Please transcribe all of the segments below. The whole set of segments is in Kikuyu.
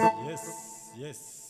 Yes, yes.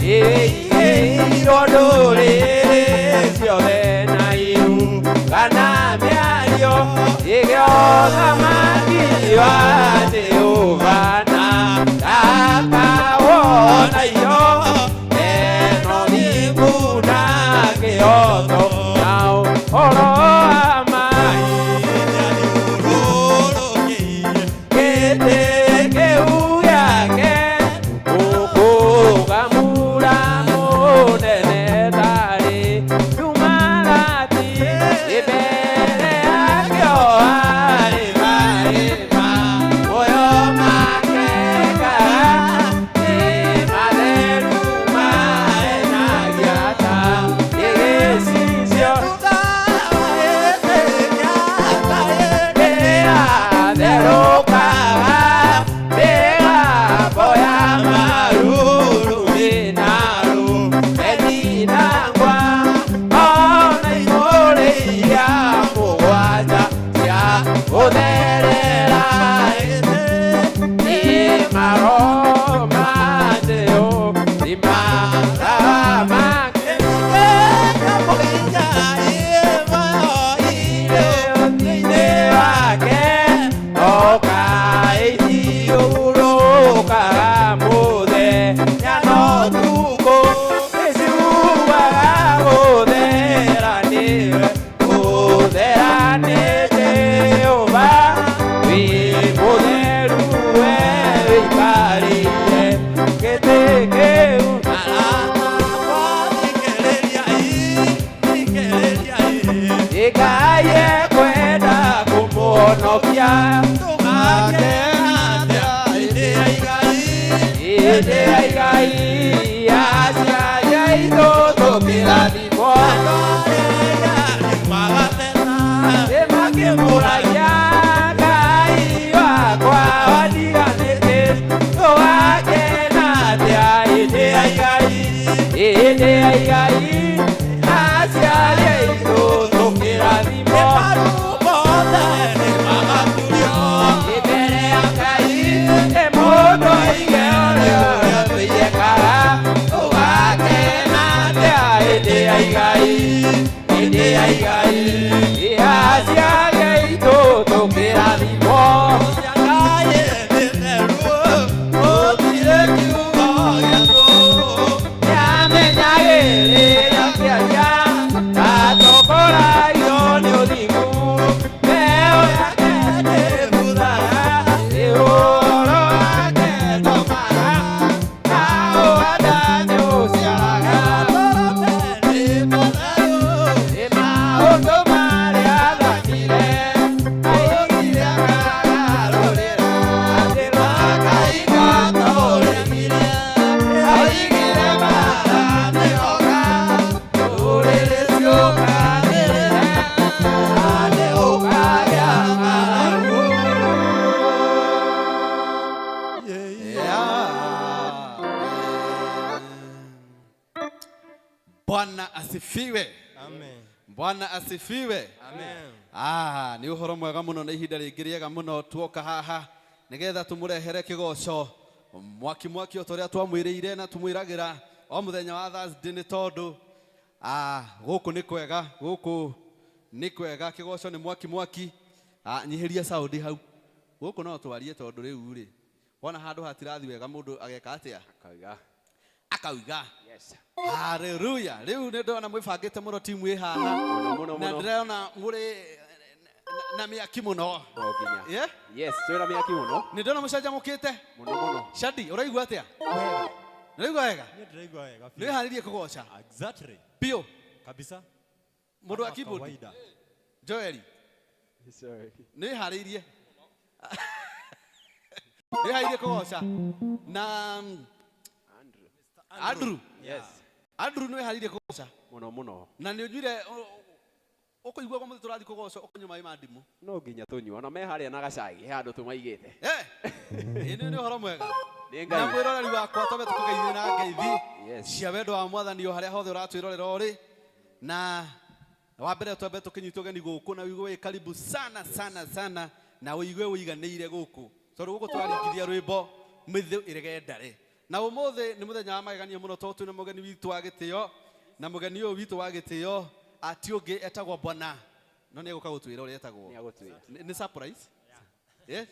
Yes. Ede ai ai. Bwana asifiwe. Amen. Bwana asifiwe. Amen. Ah, nĩ ũhoro mwega mũno na ihinda rĩngĩ rĩega mũno tuoka haha nĩgetha tũmũrehere kĩgoco mwaki mwaki o ta ũrĩa twamwĩrĩire na tũmwĩragĩra o mũthenya wa Thursday nĩ tondũ ah, gũkũ nĩ kwega, gũkũ nĩ kwega, kĩgoco nĩ mwaki mwaki. Ah, nyihĩria saundi hau gũkũ no twarie tondũ rĩu rĩ wona handũ hatirathi wega mũndũ ageka atĩa? Akauga. Akauga. Yes. Haleluya. Rĩu nĩ ndona mwĩbangĩte mũno timu ĩ haha. Mũno mũno Na mũno. ndĩrona mũrĩ na mĩaki mũno. No nginya. Yeah? Yes, twĩna mĩaki mũno. Nĩ ndona mũcanjamũkĩte. Mũno mũno. Shadi, ũraigua atĩa? Ũraigua wega? Niĩ ndĩraigua wega Nĩ biũ. wĩharĩirie kũgoca? Exactly. Biũ. Kabisa. Mũndũ wa Kama keyboard? kawaida. Joeli, Sorry. nĩ wĩharĩirie? Nĩ wĩharĩirie kũgoca? Na Andrew. Andrew. Yes. Andrew nĩ wĩharĩirie kũgoca? Mũno mũno. Na nĩ ũnyuire ũkũigua ũmũthĩ tũrathiĩ kũgoca ũkũnyua maĩ ma ndimũ. No nginya tũnyue. Ona me harĩa na gacai, he handũ tũmaigĩte. Eh, ĩ nĩ ũhoro mwega. Nĩ Na Ngai. mwĩroreri wakwa twambe tũkũgeithie na ngeithi Yes. cia wendo wa mwathani o harĩa hothe ũratwĩrorera ũrĩ. Na wa mbere twambe tũkĩnyitwo ũgeni gũkũ na ũigue wĩ karibu sana sana sana na ũigue ũiganĩire gũkũ tondũ gũkũ twaringithia rwĩmbo mĩthĩ ĩrege ndare. Na ũmũthĩ nĩ mũthenya wa magegania mũno tondũ twĩna mũgeni witũ wa gĩtĩo, na mũgeni ũyũ witũ wa gĩtĩo ti ũngĩ etagwo Bwana, no nĩ egũka gũtwĩra ũrĩa etagwo. Nĩ agũtwĩra. Nĩ surprise? Yes.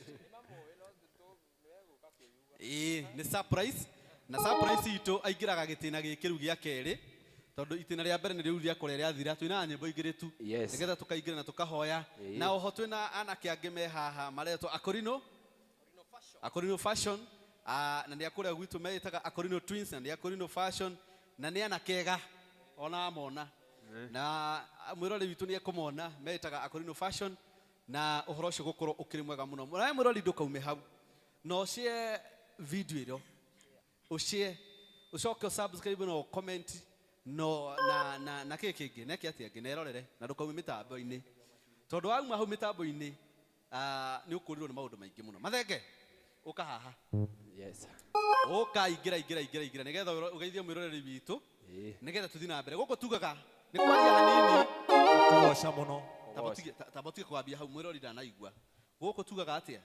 Ĩĩ, nĩ surprise. Na surprise itũ aingĩraga gĩtĩna gĩkĩ rĩu gĩa kerĩ tondũ itĩna rĩa mbere nĩ rĩu rĩa kũrĩa rĩathira, twĩna nyĩmbo igĩrĩ tu Yes. nĩgetha tũkaingĩra na tũkahoya. Ĩĩ. Na oho twĩna anake angĩ me haha maretwo Akorino, Akorino Fashion, ah, na nĩ akũrĩa gwitũ meĩtaga Akorino Twins na nĩ Akorino Fashion na nĩ anake ega ona wamona na mwĩrori witũ nĩ ekũmona meĩtaga Akorino Fashion na ũhoro ũcio gũkorwo ũkĩrĩ mwega mũno. Nawe mwĩrori ndũkaume hau na ũshare video ĩyo, ũshare, ũcoke ũsubscribe na ũcomment no na na na kĩ kĩngĩ neke atĩa ngĩ nerorere na ndũkaume mĩtambo-inĩ tondũ wauma hau mĩtambo-inĩ ah, nĩ ũkũrirwo nĩ maũndũ maingĩ mũno. Mathenge ũka haha. Yes. Ũka ingĩra ingĩra ingĩra ingĩra nĩgetha ũgeithie mwĩroreri witũ Ĩĩ. nĩgetha tũthiĩ na mbere. Gũkũ tugaga nĩ kwaria hanini. Kũgoca mũno. Tamba ũtige kwambia hau mwĩrori ndanaigua. Gũkũ tugaga atĩa?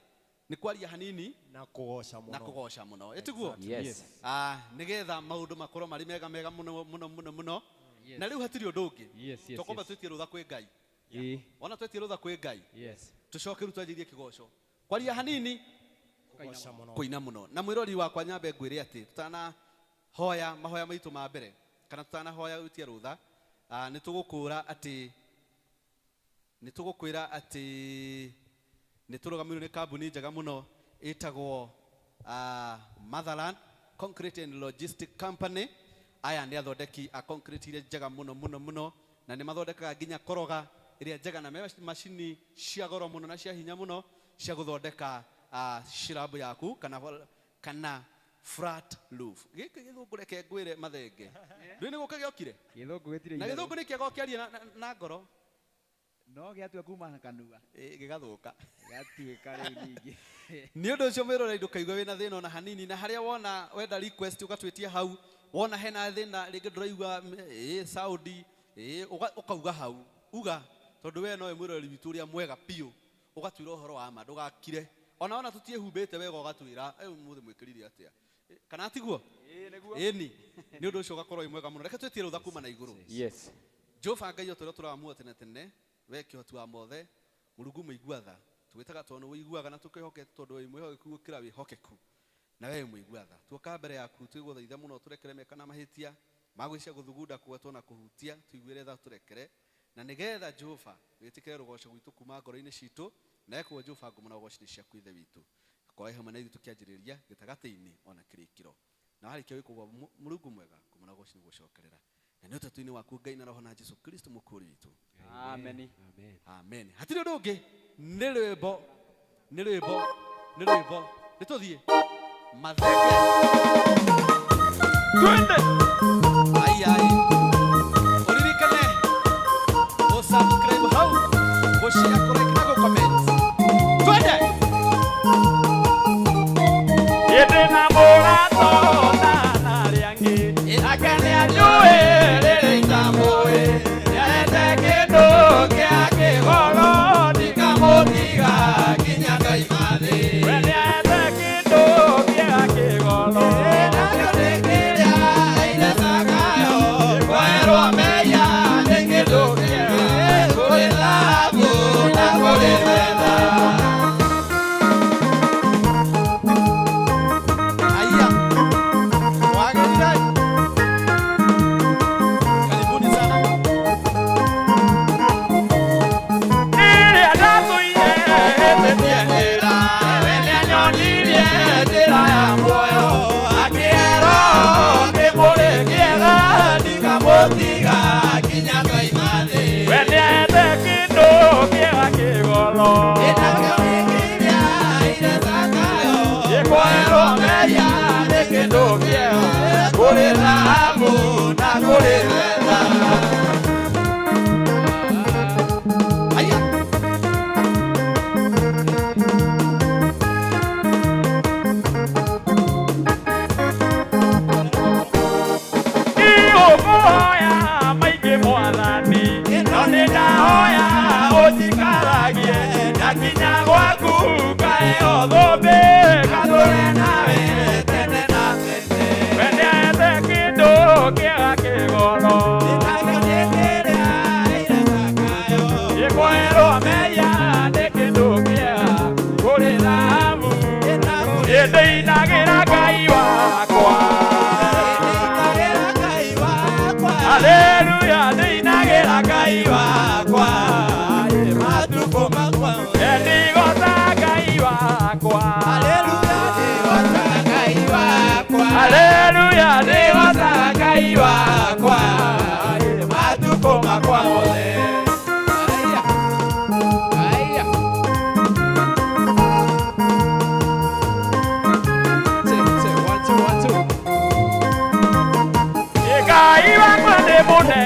Nĩ kwaria hanini Na kũgoca mũno. na kũgoca mũno. Ĩtiguo? Yes. Ah, nĩgetha maũndũ makorwo marĩ mega mega mũno mũno mũno mũno. Na rĩu hatirĩ ũndũ ũngĩ. Yes, Tũkwamba yes. twĩtie rũtha kwĩ Ngai. Ĩĩ. Wona twetie rũtha kwĩ Ngai. Yes. Tũcoke rĩu twanjĩrĩrie kĩgoco. Kwaria hanini Kũgoca mũno. kũina mũno. Na mwĩrori wakwa nyambe ngwĩre atĩ tutanahoya mahoya maitũ ma mbere kana tutanahoya gwĩtia rũtha, ah, nĩ tũgũkũra atĩ nĩ tũgũkwĩra atĩ nĩ tũrũgamĩrĩirwo nĩ kambuni njega mũno ĩtagwo ah, Motherland Concrete and Logistic Company. Aya nĩ athondeki a concrete iria njega mũno mũno mũno na nĩ mathondekaga nginya koroga ĩrĩa njega na me macini cia goro mũno na cia hinya mũno cia gũthondeka ah, shirabu yaku kana kana flat roof. Gĩkĩ gĩthũngũ reke ngwĩre mathenge. Ndũĩ nĩ gũka gĩokire? Gĩthũngũ gĩtirĩ Na itherũ. gĩthũngũ nĩ kĩega ũkĩaria na ngoro. No gĩatua kuma na kanua. Ĩ, gĩgathũka. Gĩgatuĩka rĩu ningĩ. Nĩ ũndũ ũcio mwĩroreri ndũkaigue wĩna thĩna ona hanini na harĩa wona wenda request ũgatwĩtia hau wona hena thĩna rĩngĩ ndũraigua ĩ sound ĩ ũkauga hau uga tondũ we nowe mwĩroreri witũ ũrĩa mwega biũ ũgatwĩra ũhoro wa ma ndũgakire ona wona tũtiĩhumbĩte wega ũgatwĩra ũmũthĩ mwĩkĩrire atĩa kana tiguo? Ĩĩ nĩguo. Ĩni nĩ ũndũ ũcio ũgakorwo wĩ mwega mũno. Reke twĩtie rũtha kuma na igũrũ. Yes. Jehova Ngai o ta ũrĩa tũraga muoyo tene tene, we kĩhoti wa mothe, Mũrungu mũigua tha, tũgwĩtaga tondũ nĩ ũiguaga na tũkwĩhokete tondũ wĩ mwĩhokeku gũkĩra wĩhokeku, na we wĩ mũigua tha. Tuoka mbere yaku twĩgũthaitha mũno tũrekere meka na mahĩtia ma gwĩcia gũthugunda kũgwetwo na kũhutia, tũiguĩre tha tũrekere, na nĩgetha Jehova wĩtĩkĩre rũgoco gwitũ kuma ngoro-inĩ citũ, na ekuo Jehova ngumo na ũgoci nĩ ciaku Ithe witũ. Korwo hamwe na ithuĩ tũkĩanjĩrĩria gĩtagatĩ-inĩ ona kĩrĩkĩro. Na warĩkia gwĩka ũguo Mũrungu mwega, ngumo na ũgoci nĩ gũcokerera. Na nĩ ũtatũ-inĩ waku Ngai na Roho na Jesu Kristo mũkũũri witũ. Amen. Amen. Amen. Hatirĩ ũndũ ũngĩ, nĩ rwĩmbo, nĩ rwĩmbo, nĩ rwĩmbo. Nĩ tũthiĩ. Mathenge. Twende. Ai ai. Ũririkane gũ-subscribe hau, gũ-share, kũ-like na gũ-comment. Twende. Ĩndĩ na mũrato na arĩa angĩ, ake nĩ anjũĩ rĩrĩ.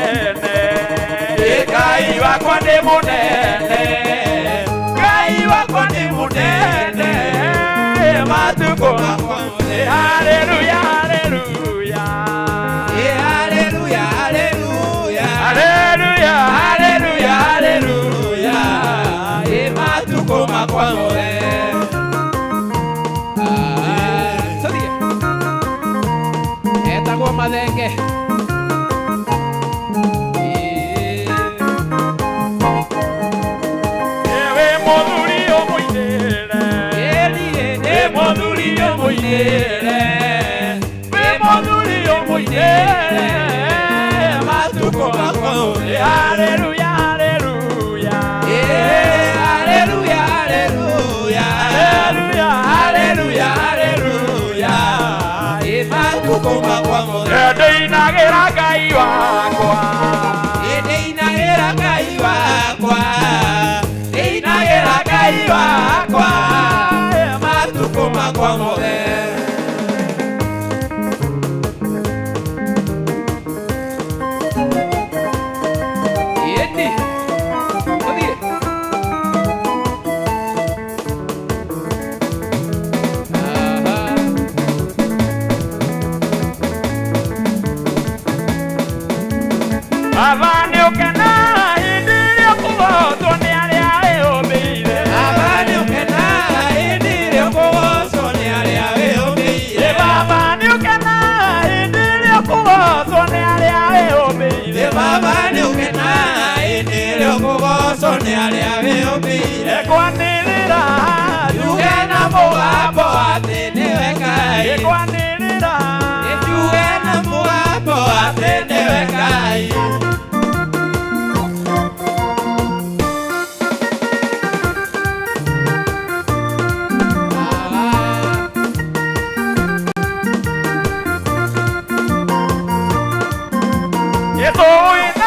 Mũnene, Ngai wakwa nĩ mũnene, Ngai wakwa nĩ mũnene, matukũ makwa mothe. Haleluya, haleluya. Haleluya, haleluya. Haleluya, Haleluya, haleluya. Matukũ makwa mothe. Tũthiĩ. Etagwo Mathenge. Ĩĩ. Wĩ mũthuri ũmũinĩre, wĩ mũthuri ũmũinĩre, wĩ mũthuri ũmũinĩre, matukũ makwa mothe. Haleluya, haleluya. Haleluya, haleluya. Haleluya, Haleluya, haleluya. Matukũ makwa mothe. Ndĩinagĩra Ngai wakwa. Ndĩinagĩra Ngai wakwa. Ndĩinagĩra Ngai wakwa. Matukũ makwa mothe. Ĩni. Tũthiĩ. Aha. Baba nĩũkenaga hĩndĩ ĩrĩa ũkũgocwo nĩ arĩa wĩyũmbĩire. Baba nĩũkenaga hĩndĩ ĩrĩa ũkũgocwo nĩ arĩa wĩyũmbĩire. Baba nĩũkenaga hĩndĩ ĩrĩa ũkũgocwo nĩ arĩa wĩyũmbĩire. Baba nĩũkenaga hĩndĩ ĩrĩa ũkũgocwo nĩ arĩa wĩyũmbĩire. Kwanĩrĩra Njuge na mũgambo atĩ nĩwe Ngai. Kwanĩrĩra Njuge na mũgambo atĩ nĩwe Ngai. Jesũ wĩna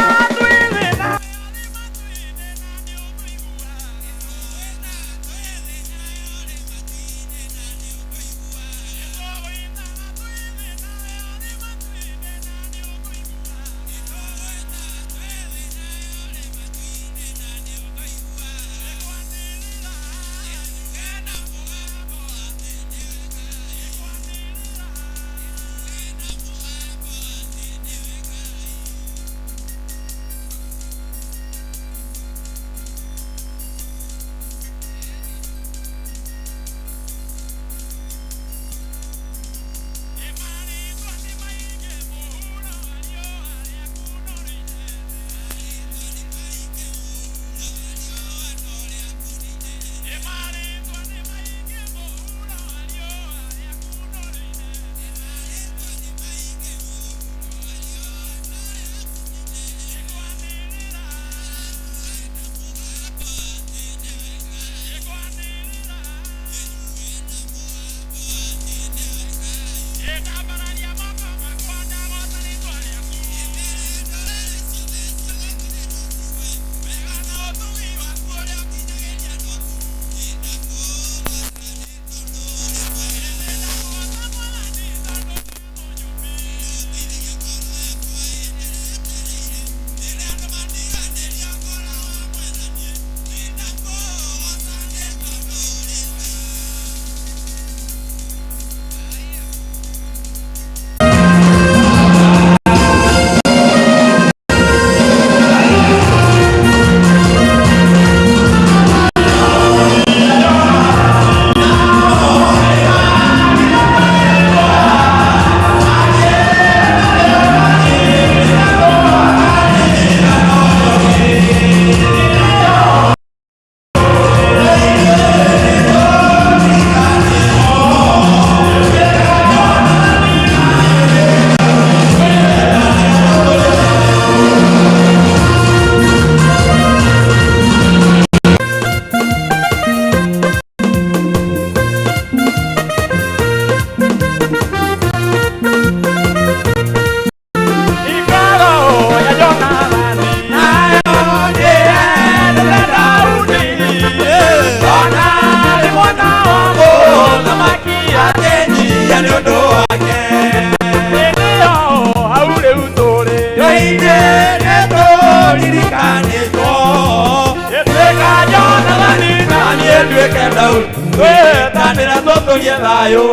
nduĩke Daudi twĩtanĩra tũtũrie thayũ.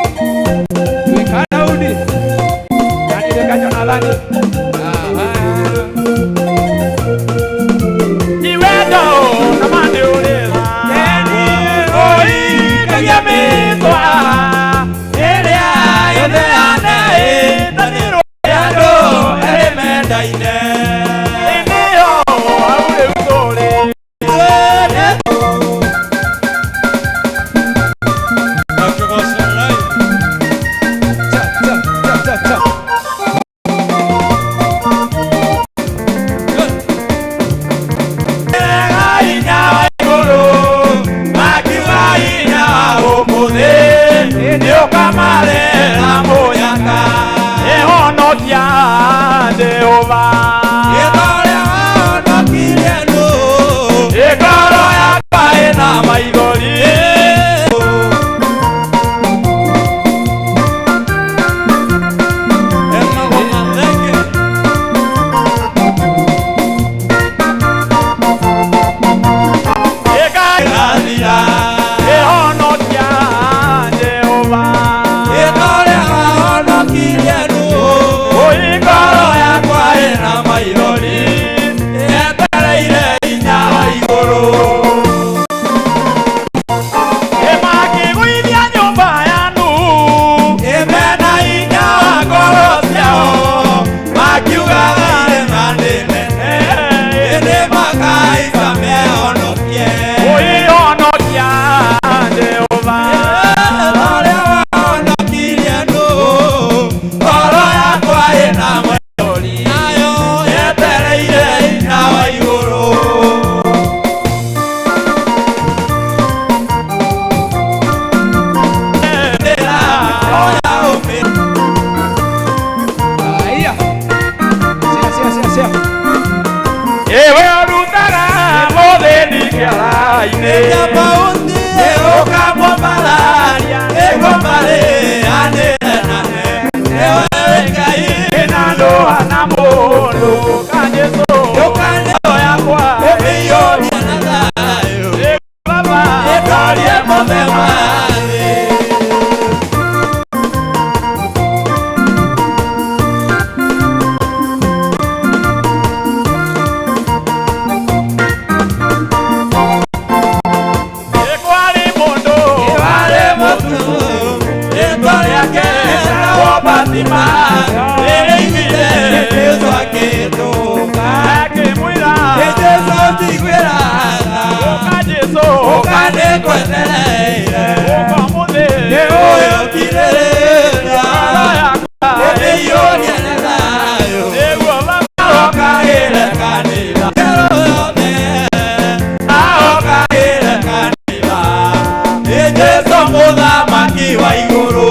Tuĩka Daudi na nduĩka Jonathani. Iwendo na mande ũrĩra ũikagia mĩtwa Ĩrĩa yothe ĩtanĩrwo nĩ andũ erĩ mendaine. Nĩyo hau rĩu tũrĩ. Akĩgoca Ngai. Cha, cha, cha, cha, cha. Hinya wa igũrũ makiuga hinya wa gũkũ thĩ nĩũkamarehera mũnyaka. Ĩhonokia Jehova. Rĩĩtwa ũrĩa wahonokirie Nuhu, ngoro yakwa ĩna maithori. Emagoma thenge. Ĩkairathira. Ĩhonokia Jehova. Rĩĩtwa ũrĩa wahonokirie Nuhu, ngoro yakwa ĩna maithori. Yetereire hinya wa igũrũ. Ĩmakĩgũithia nyũmba ya Nuhu. Imena hinya wa ngoro ciao, makiugaga irĩma nĩ nene, ĩndĩ makahaica mehonokie. Ũihonokia Jehova. Ũrĩa wahonokirie Nuhu, ngoro yakwa ĩna maithori, nayo yetereire hinya wa igũrũ. Ndĩra, oya ũmĩ- Aya. Cia, cia, cia, cia. Ewe ũrutaga mũthĩni kĩara-inĩ. Ĩna ndũa na mũndũ ka Jesũ yakwa. Baba. Kwarĩ mũndũ akĩmwĩra ũka Jesũ Ũkanĩkwetereire ũka mũthĩ nĩ ũyũkirĩrĩria ngoro yakwa ĩiyũrie na thayũ nĩguo Baba aokagĩre kanitha kĩro yothe aokagĩre kanitha nĩ Jesũ mũthamaki wa igũrũ.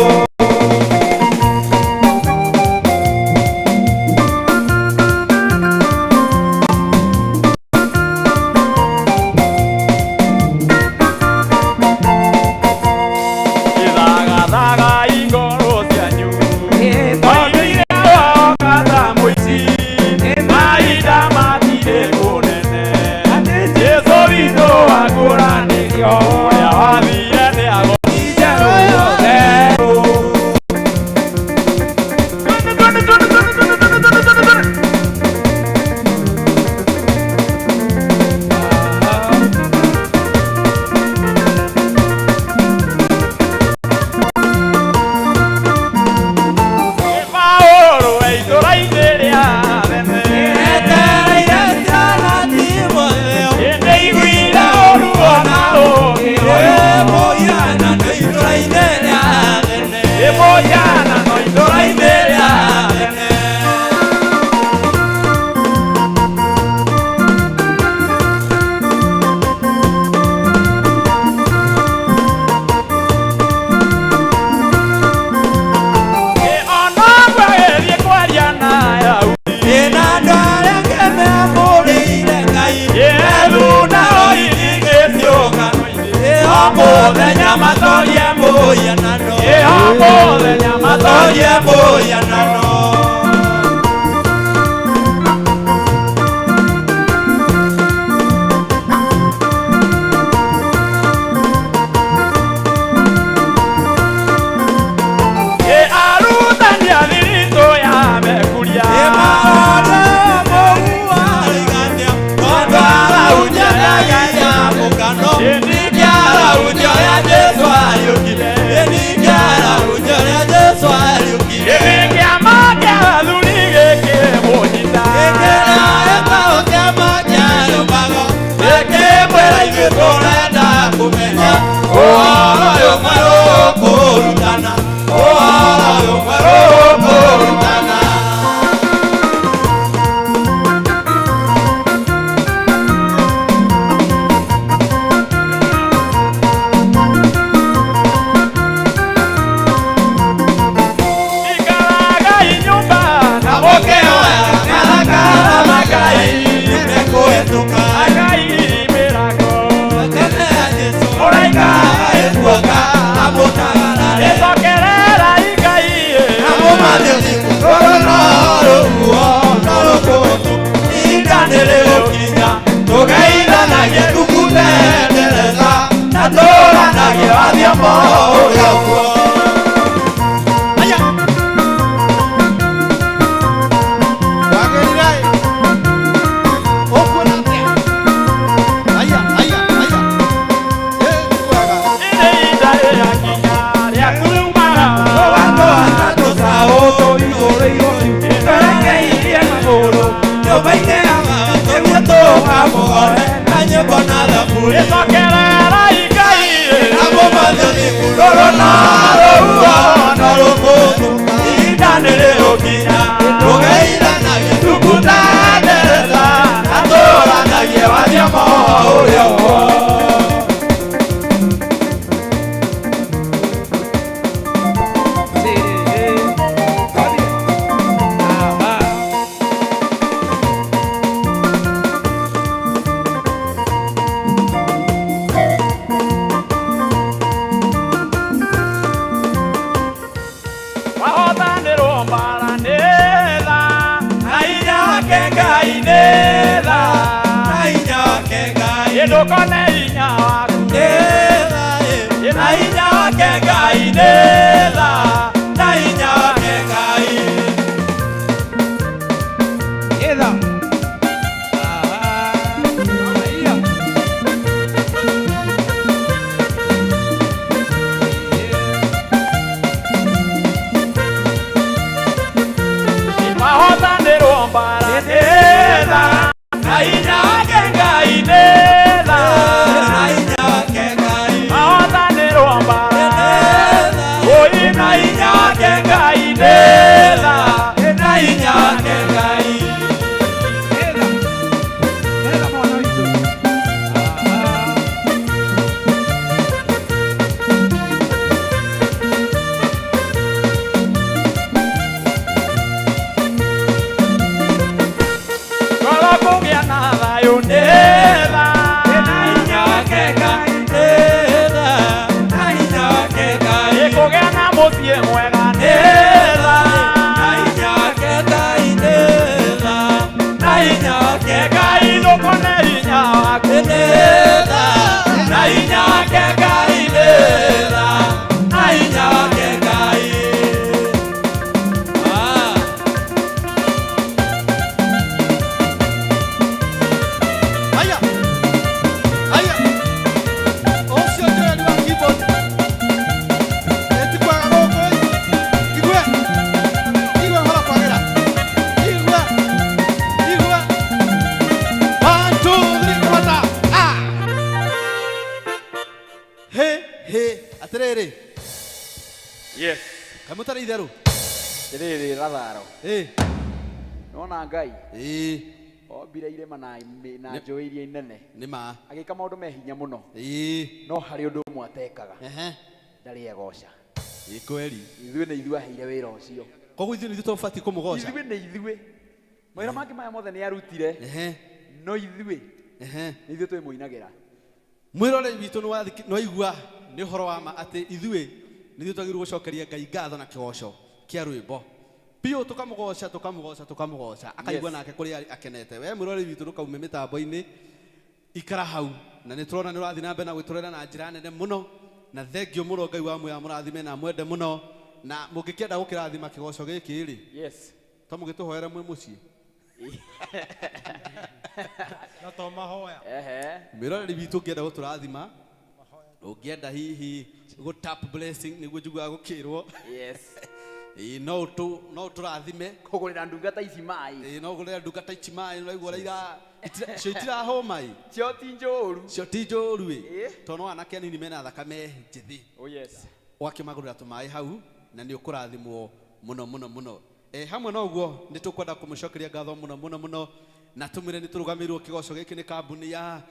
ũrĩa ũguo. Wahotanĩrwo mbara nĩ tha. Na hinya wake Ngai nĩ tha. Na hinya wake Ngai. Ĩndũkone hinya waku. Nĩ tha, ĩ. Na hinya wake Ngai nĩ tha. Na hinya wake Ngai. Wahotanĩrwo mbara nĩ tha. Na hinya wake Ngai nĩ tha. Na hinya wake Ngai. Wahotanĩrwo mbara. Oi, Na hinya wake Ngai nĩ tha. Na hinya wake Ngai. Ngoro kũgĩa na thayũ nĩ tha. Na hinya wake Ngai nĩ tha. Na hinya wake Ngai. Ĩ kũgĩa na mũciĩ mwega nĩ tha. Na hinya wake Ngai nĩ tha. Na hinya wake Ngai ndũkone hinya waku. nĩ tha. Na hinya wake Ngai nĩ tha. Na hinya wake Ngai. Ah. Haya. Haya. Ũcio Joel wa keyboard. Eti kwaga gũkũ ĩ. Igue. Igue ũhoro kwagĩra. Igue. Igue. One, two, three, kũhota. Ah. Hĩ, hĩ. Atĩrĩrĩ, Yes. kaĩ mũtarĩ itherũ? Rĩrĩ Latharo. Ĩ. Nona Ngai Ĩ. ombire irĩma na na njũĩ iria inene. Nĩ ma. Agĩka maũndũ me hinya mũno. Ĩ. No harĩ ũndũ ũmwe atekaga. Ehe. Ndarĩ egoca. Ĩ kweri. Ithuĩ nĩ ithuĩ aheire wĩra ũcio. Koguo ithuĩ nĩ ithuĩ tũbatiĩ kũmũgoca. Ithuĩ nĩ ithuĩ. Mawĩra mangĩ maya mothe nĩ arutire. Ehe. No ithuĩ Ehe. nĩ ithuĩ twĩmũinagĩra. Mwĩrore witũ nĩwaigua nĩ ũhoro wa ma atĩ ithuĩ nĩ ithuĩ twagĩrĩirwo gũcokeria Ngai ngatho na kĩgoco kĩa rwĩmbo biũ tũkamũgoca tũkamũgoca tũkamũgoca akaigua Yes. nake kũrĩa arĩ akenete. We mwĩrore witũ ndũkaume mĩtambo-inĩ, ikara hau na nĩ tũrona nĩ ũrathiĩ na mbere na gwĩtũrĩra na njĩra nene mũno na thengio mũno. Ngai wa muoyo amũrathime na amwende mũno na mũngĩkĩenda gũkĩrathima kĩgoco gĩkĩ rĩ, Yes. to mũgĩtũhoere mwĩ mũciĩ. Na to mahoya. Ehe. Mwĩroreri witũ ũngĩenda gũtũrathima, ũngĩenda hihi gũ tap blessing nĩguo njiguaga gũkĩrwo. Yes. Ĩĩ, no ũtũ no ũtũrathime. Kũgũrĩra ndungata ici maĩ. Ĩĩ, no ũgũrĩre ndungata ici maĩ ũraigua ũrĩa cio itirahũma ĩ. Cio ti njũru. Cio ti njũru ĩ. Ĩĩ. Tondũ no anake anini mena thakame njĩthĩ. Oh yes. Ũgakĩmagũrĩra tũmaĩ hau na nĩ ũkũrathimwo mũno mũno mũno. Hamwe na ũguo nĩ tũkwenda kũmũcokeria ngatho mũno mũno mũno na tũmwĩre nĩ tũrũgamĩrĩirwo kĩgoco gĩkĩ nĩ kambuni ya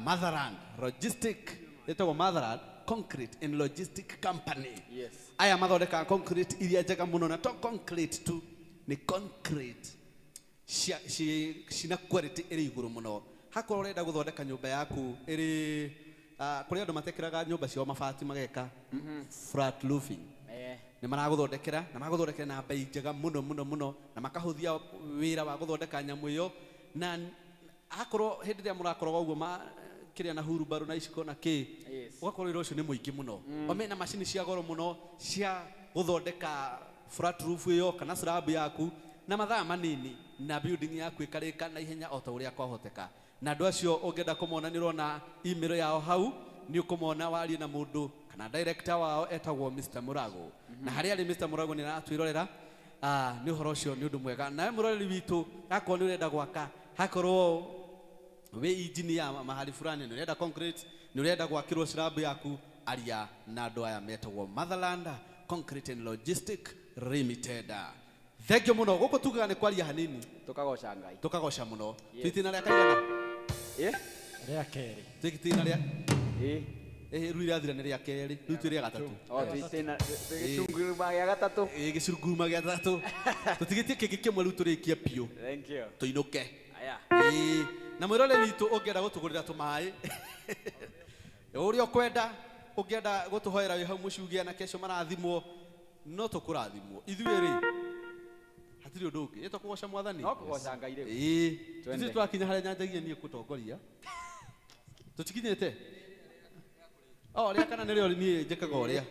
Motherland Logistic, ĩtagwo Motherland Concrete and Logistic Company. Yes. Aya mathondekaga concrete iria njega mũno na to concrete tu, nĩ concrete cina quality ĩrĩ igũrũ mũno. Hakorwo ũrenda gũthondeka nyũmba yaku ĩrĩ kũrĩ andũ matekĩraga nyũmba ciao mabati mageka flat roofing. Nĩ maragũthondekera na magũthondekera na bei njega mũno mũno mũno na makahũthia wĩra wa gũthondeka nyamũ ĩyo na akorwo hĩndĩ ĩrĩa mũrakorwo ũguo ma kĩrĩa na hurumbarũ na iciko na kĩ, ũgakorwo wĩra ũcio nĩ mũingĩ mũno. O mena macini cia goro mũno cia gũthondeka flat roof ĩyo kana slab yaku na mathaa manini na building yaku ĩkarĩka na ihenya o ta ũrĩa kwahoteka. Na andũ acio ũngĩenda kũmona nĩ ũrona email yao hau, nĩ ũkũmona warie na mũndũ kana director wao etagwo Mr. Murago. Na harĩa arĩ Mr. Murago nĩ aratwĩrorera. Nĩ ũhoro ũcio nĩ ũndũ mwega. Nawe mũroreri witũ akorwo nĩ ũrenda gwaka, hakorwo wĩ engineer mahali fulani nĩ ũrenda concrete, nĩ ũrenda gwakĩrwo slab yaku, aria na andũ aya metagwo Motherland Concrete and Logistic Limited. Thank you mũno. Gũkũ tugaga nĩ kwaria hanini Tũkagoca Ngai. Tũkagoca mũno. Twitina rĩa kaigana. Ĩ? Rĩa kerĩ. Twĩ rĩa Ĩĩ. Ĩĩ, rĩu rĩrathira nĩ rĩa kerĩ, rĩu twĩ rĩa gatatũ. O twĩ gĩcunguruma gĩa gatatũ. Ĩĩ, gĩcunguruma gĩa gatatũ. Tũtigĩtie kĩngĩ kĩmwe rĩu tũrĩkie biũ. Thank you. Tũinũke. Aya. Ĩĩ, na mwĩrore witũ ũngĩenda gũtũgũrĩra tũmaĩ. Ũrĩa ũkwenda, ũngĩenda gũtũhoera wĩ hau mũciĩ anake acio marathimwo, no tũkũrathimwo. Ithuĩ rĩ, hatirĩ ũndũ ũngĩ. Ĩ tũkũgoca Mwathani? No kũgoca Ngai rĩu. Ĩĩ. Twende. Ithuĩ twakinya harĩa nyanjagia niĩ gũtongoria. Tũtikinyĩte? O, rĩa kana nĩrĩo niĩ njĩkaga ũrĩa.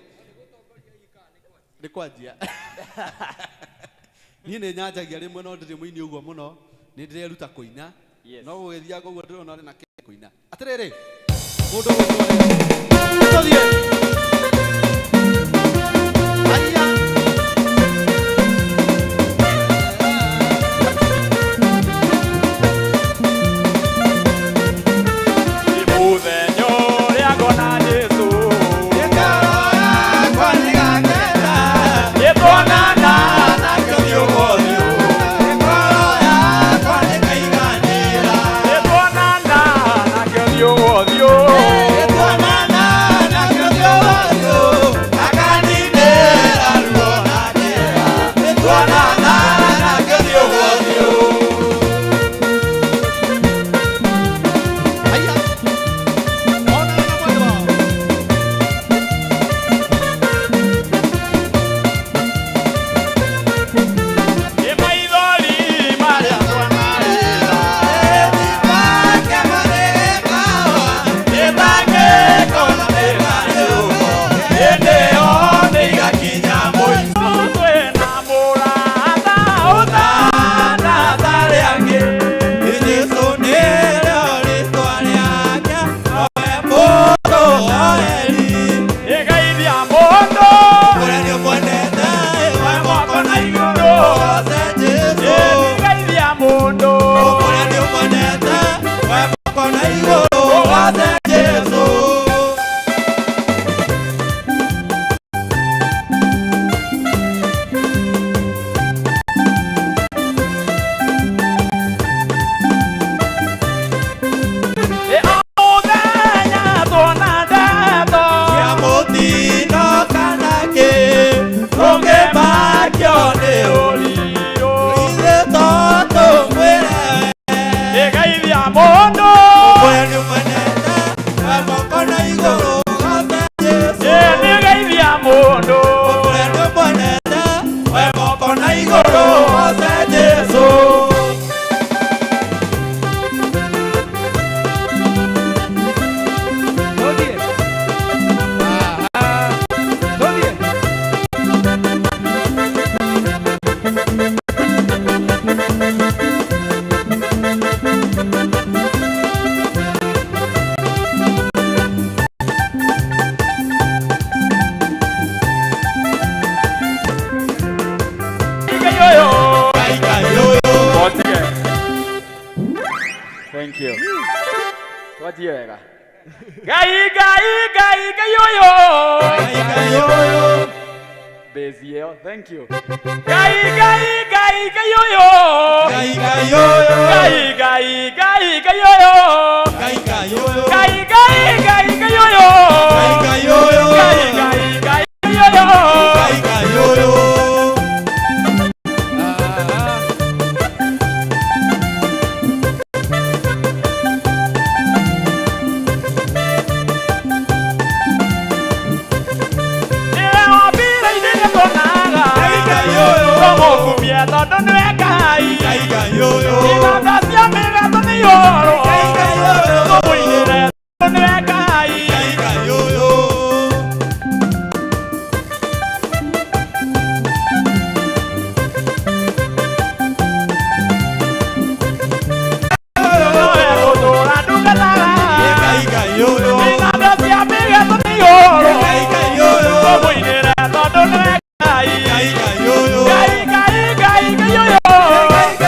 Nĩ kwanjia. Niĩ nĩ nyanjagia rĩmwe no ndirĩ mũini ũguo mũno, nĩ ndĩreruta kũina. Yes. No gũgĩthianga ũguo ndĩrona arĩ na kĩo kũina. Atĩrĩrĩ, mũndũ ũgwĩtwo rĩ, tũthiĩ. Aya. Mũthenya ũrĩa ngona Jesũ. Ngoro yakwa nĩgakena. Nĩtuonana Nake ũthiũ kwa ũthiũ. Ngoro yakwa nĩkaiganĩra. Nĩtuonana nake ũthiũ kwa ũthiũ. Nĩtuonana nake ũthiũ kwa ũthiũ. Akaninĩra ruo na kĩeha. Nĩtuonana nake ũthiũ kwa ũthiũ. Aya. Onana na mwendwa wao. Nĩ maithori marĩa twanarĩra. Twĩna mũrata ũtana tarĩ angĩ. Ĩgeithia mũndũ moko na igũrũ. Ĩgeithia mũndũ. Jesu. Ĩ o mũthenya tuona ndeto. Ya mũtino kana kĩ ũngĩmakio nĩ Ũrirũ. ithuĩ to tũmwĩre Ĩgeithia mũndũ. ũrĩa nĩũmwendete we moko na igũrũ goce Jesũ. Ĩgeithia mũndũ. Ũrĩa nĩũmwendete we moko na igũrũ goce Jesũ. Tũthiĩ. Aha. Tũthiĩ. Ngai ũyũ. Ngai Ngai ũyũ. Twatige. Thank you. Twanjie wega. Ngai Ngai Ngai Ngai ũyũ. Ngai Ngai ũyũ. Bass ĩyo. Thank you. Ngai Ngai Ngai Ngai ũyũ. Ngai Ngai ũyũ. Ngai Ngai Ngai Ngai ũyũ. Ngai Ngai ũyũ. Ngai Ngai Ngai Ngai ũyũ. Ngai Ngai ũyũ. Ngai Ngai Ngai ũyũ. Ngai Ngai ũyũ. Aha. Nĩwe wambire ithuĩ tuonaga. Ngai Ngai ũyũ. Tũmũkumie tondũ nĩwe Ngai. Ngai Ngai ũyũ. Inanda cia mĩgeto nĩ ihũrwo. Ngai Ngai ũyũ. Tũmũinĩre tondũ nĩwe Ngai. Ngai Ngai ũyũ. Nĩwe gũtũũra ndungataga. Ngai Ngai ũyũ. Inanda cia mĩgeto nĩ ihũrwo. Ngai Ngai ũyũ. Tũmũinĩre tondũ nĩwe Ngai. Ngai Ngai ũyũ. Ngai Ngai Ngai Ngai ũyũ. Ngai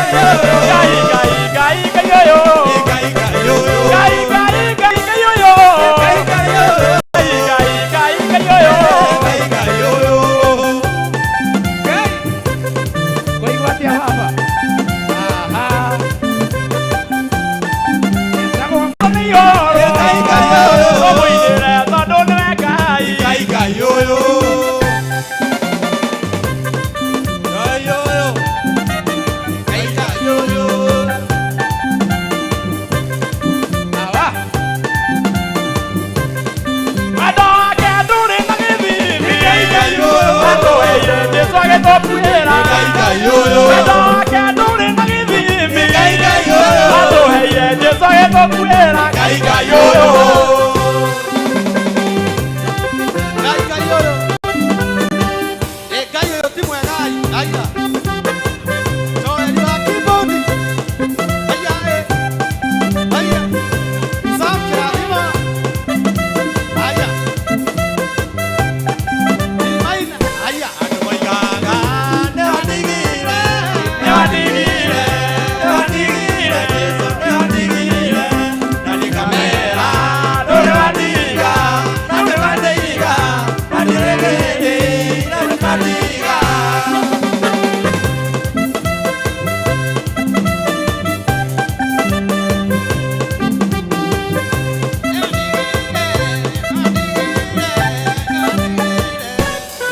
Ngai ũyũ. Wendo wake ndũrĩ na gĩthimi. Ngai Ngai ũyũ. Atũheire Jesũ agĩtũkuĩra. Ngai Ngai ũyũ. Ngai Ngai ũyũ. Ngai ũyũ ti mwega aya. Joel wa keyboard. Aya Aya. Sam Kirahima. Aya. Maina. Aya. Andũ moigaga nĩwandigire, Nĩwandigire. nĩwandigire, Jesũ nĩwandigire. Na ndikamera ndũrĩ wandiga, na ndũrĩ wandiga, na ndirĩ hĩndĩ na ndũkandiga.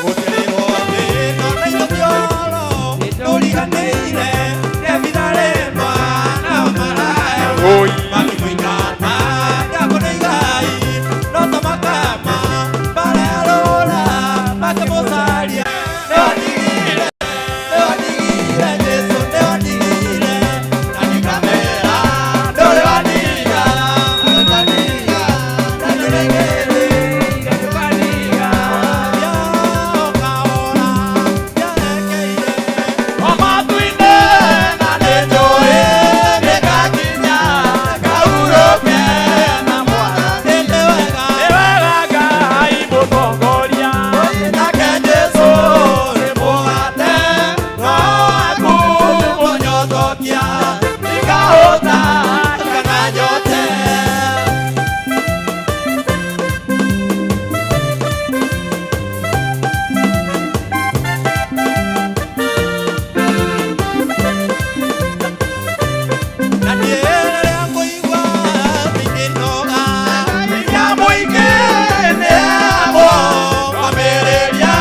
Gũtirĩrwo thĩ ĩno na itũthioro, ndũriganĩire, nĩabitharĩ mwana wa maraya. Makĩmũingata, ndakona igai, no ta makama, mararũra, makĩmũcaria. Nĩwandigire, nĩwandigire, Jesũ nĩwandigire, na ndikamera, ndũrĩ wandiga, ndũrĩ wandiga, na ndũrĩ hĩndĩ, ndũkandiga. Nĩ wega Ngai mũtongoria. Na niĩ rĩrĩa ngũigua ndingĩnoga, hinya mũingĩ nĩamo, ngomĩrĩria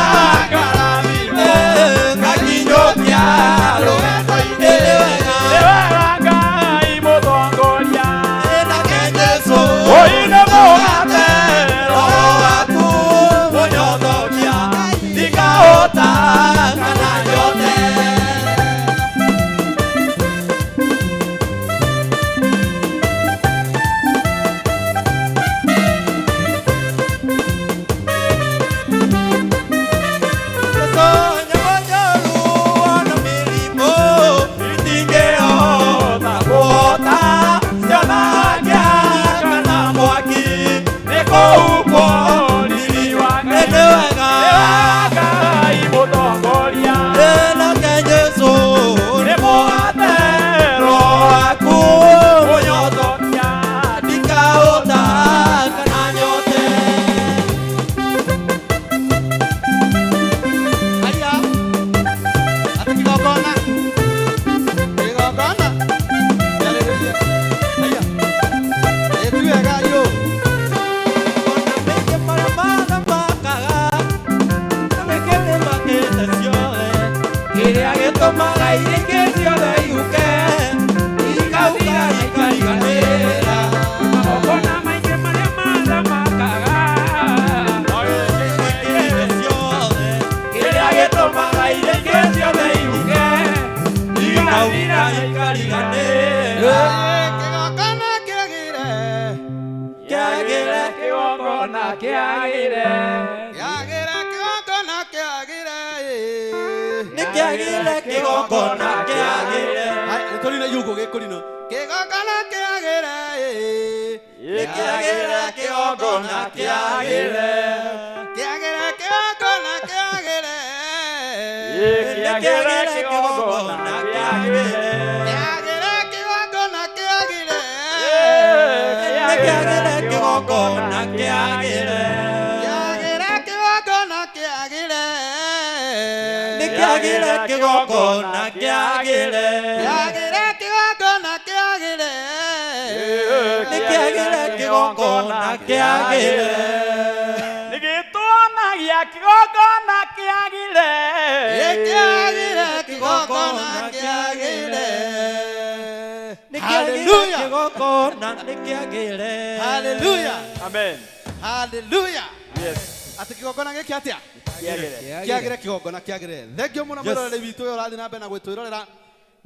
ngarathimwo, ngakinyũkia rũgendo-inĩ. Nĩ wega Ngai mũtongoria. Nake Jesũ Oi nĩ mũgate. Roho waku mũnyotokia, ndikahũta kana nyote. Nĩ wega Ngai mũtongoria. Nĩ mũgate. Mũnyotokia. Aya. Ati kigongona. Kigongona. Yarĩrĩria. Aya. Ti wega yo. Kĩrĩa gĩtũmaga iringĩ ciothe ihuke, ikauga ikariganĩra. Magongona maingĩ marĩa mathamakaga. Kĩrĩa gĩtũmaga iringĩ ciothe ihuke, ikauga ikariganĩra. Kigongona kĩagĩre. Kĩagĩre, Kĩgongona kĩagĩre. Kĩagĩre kĩgongona kĩagĩre. nĩ kĩagĩre, kĩgongona kĩagĩre. Aya, nĩ tũrĩ na yungo gĩkũrinũ. Kĩgongona kĩagĩre. Nĩ kĩagĩre, kĩgongona kĩagĩre. Kĩagĩre kĩgongona kĩagĩre. Nĩ kĩagĩre, kĩgongona kĩagĩre. Kĩagĩre kĩgongona kĩagĩre. Nĩ kĩagĩre, kĩgongona kĩagĩre. Kĩagĩre kĩgongona kĩagĩre. Nĩ kĩagĩre, kĩgongona kĩagĩre. Kĩagĩre kĩgongona kĩagĩre. Nĩ kĩagĩre, kĩgongona kĩagĩre. Nĩgĩtuonagia kĩgongona kĩagĩre. Kĩagĩre kĩgongona kĩagĩre. Nĩ kĩagĩre, Hallelujah. kĩgongona nĩ kĩagĩre. Hallelujah. Amen. Hallelujah. Yes. Atĩ kĩgongona gĩkĩ atĩa? Kĩagĩre kĩgongona kĩagĩre. Thengiũ mũno mwĩroreri witũ ũyũ ũrathiĩ na mbere na gwĩtwĩrorera.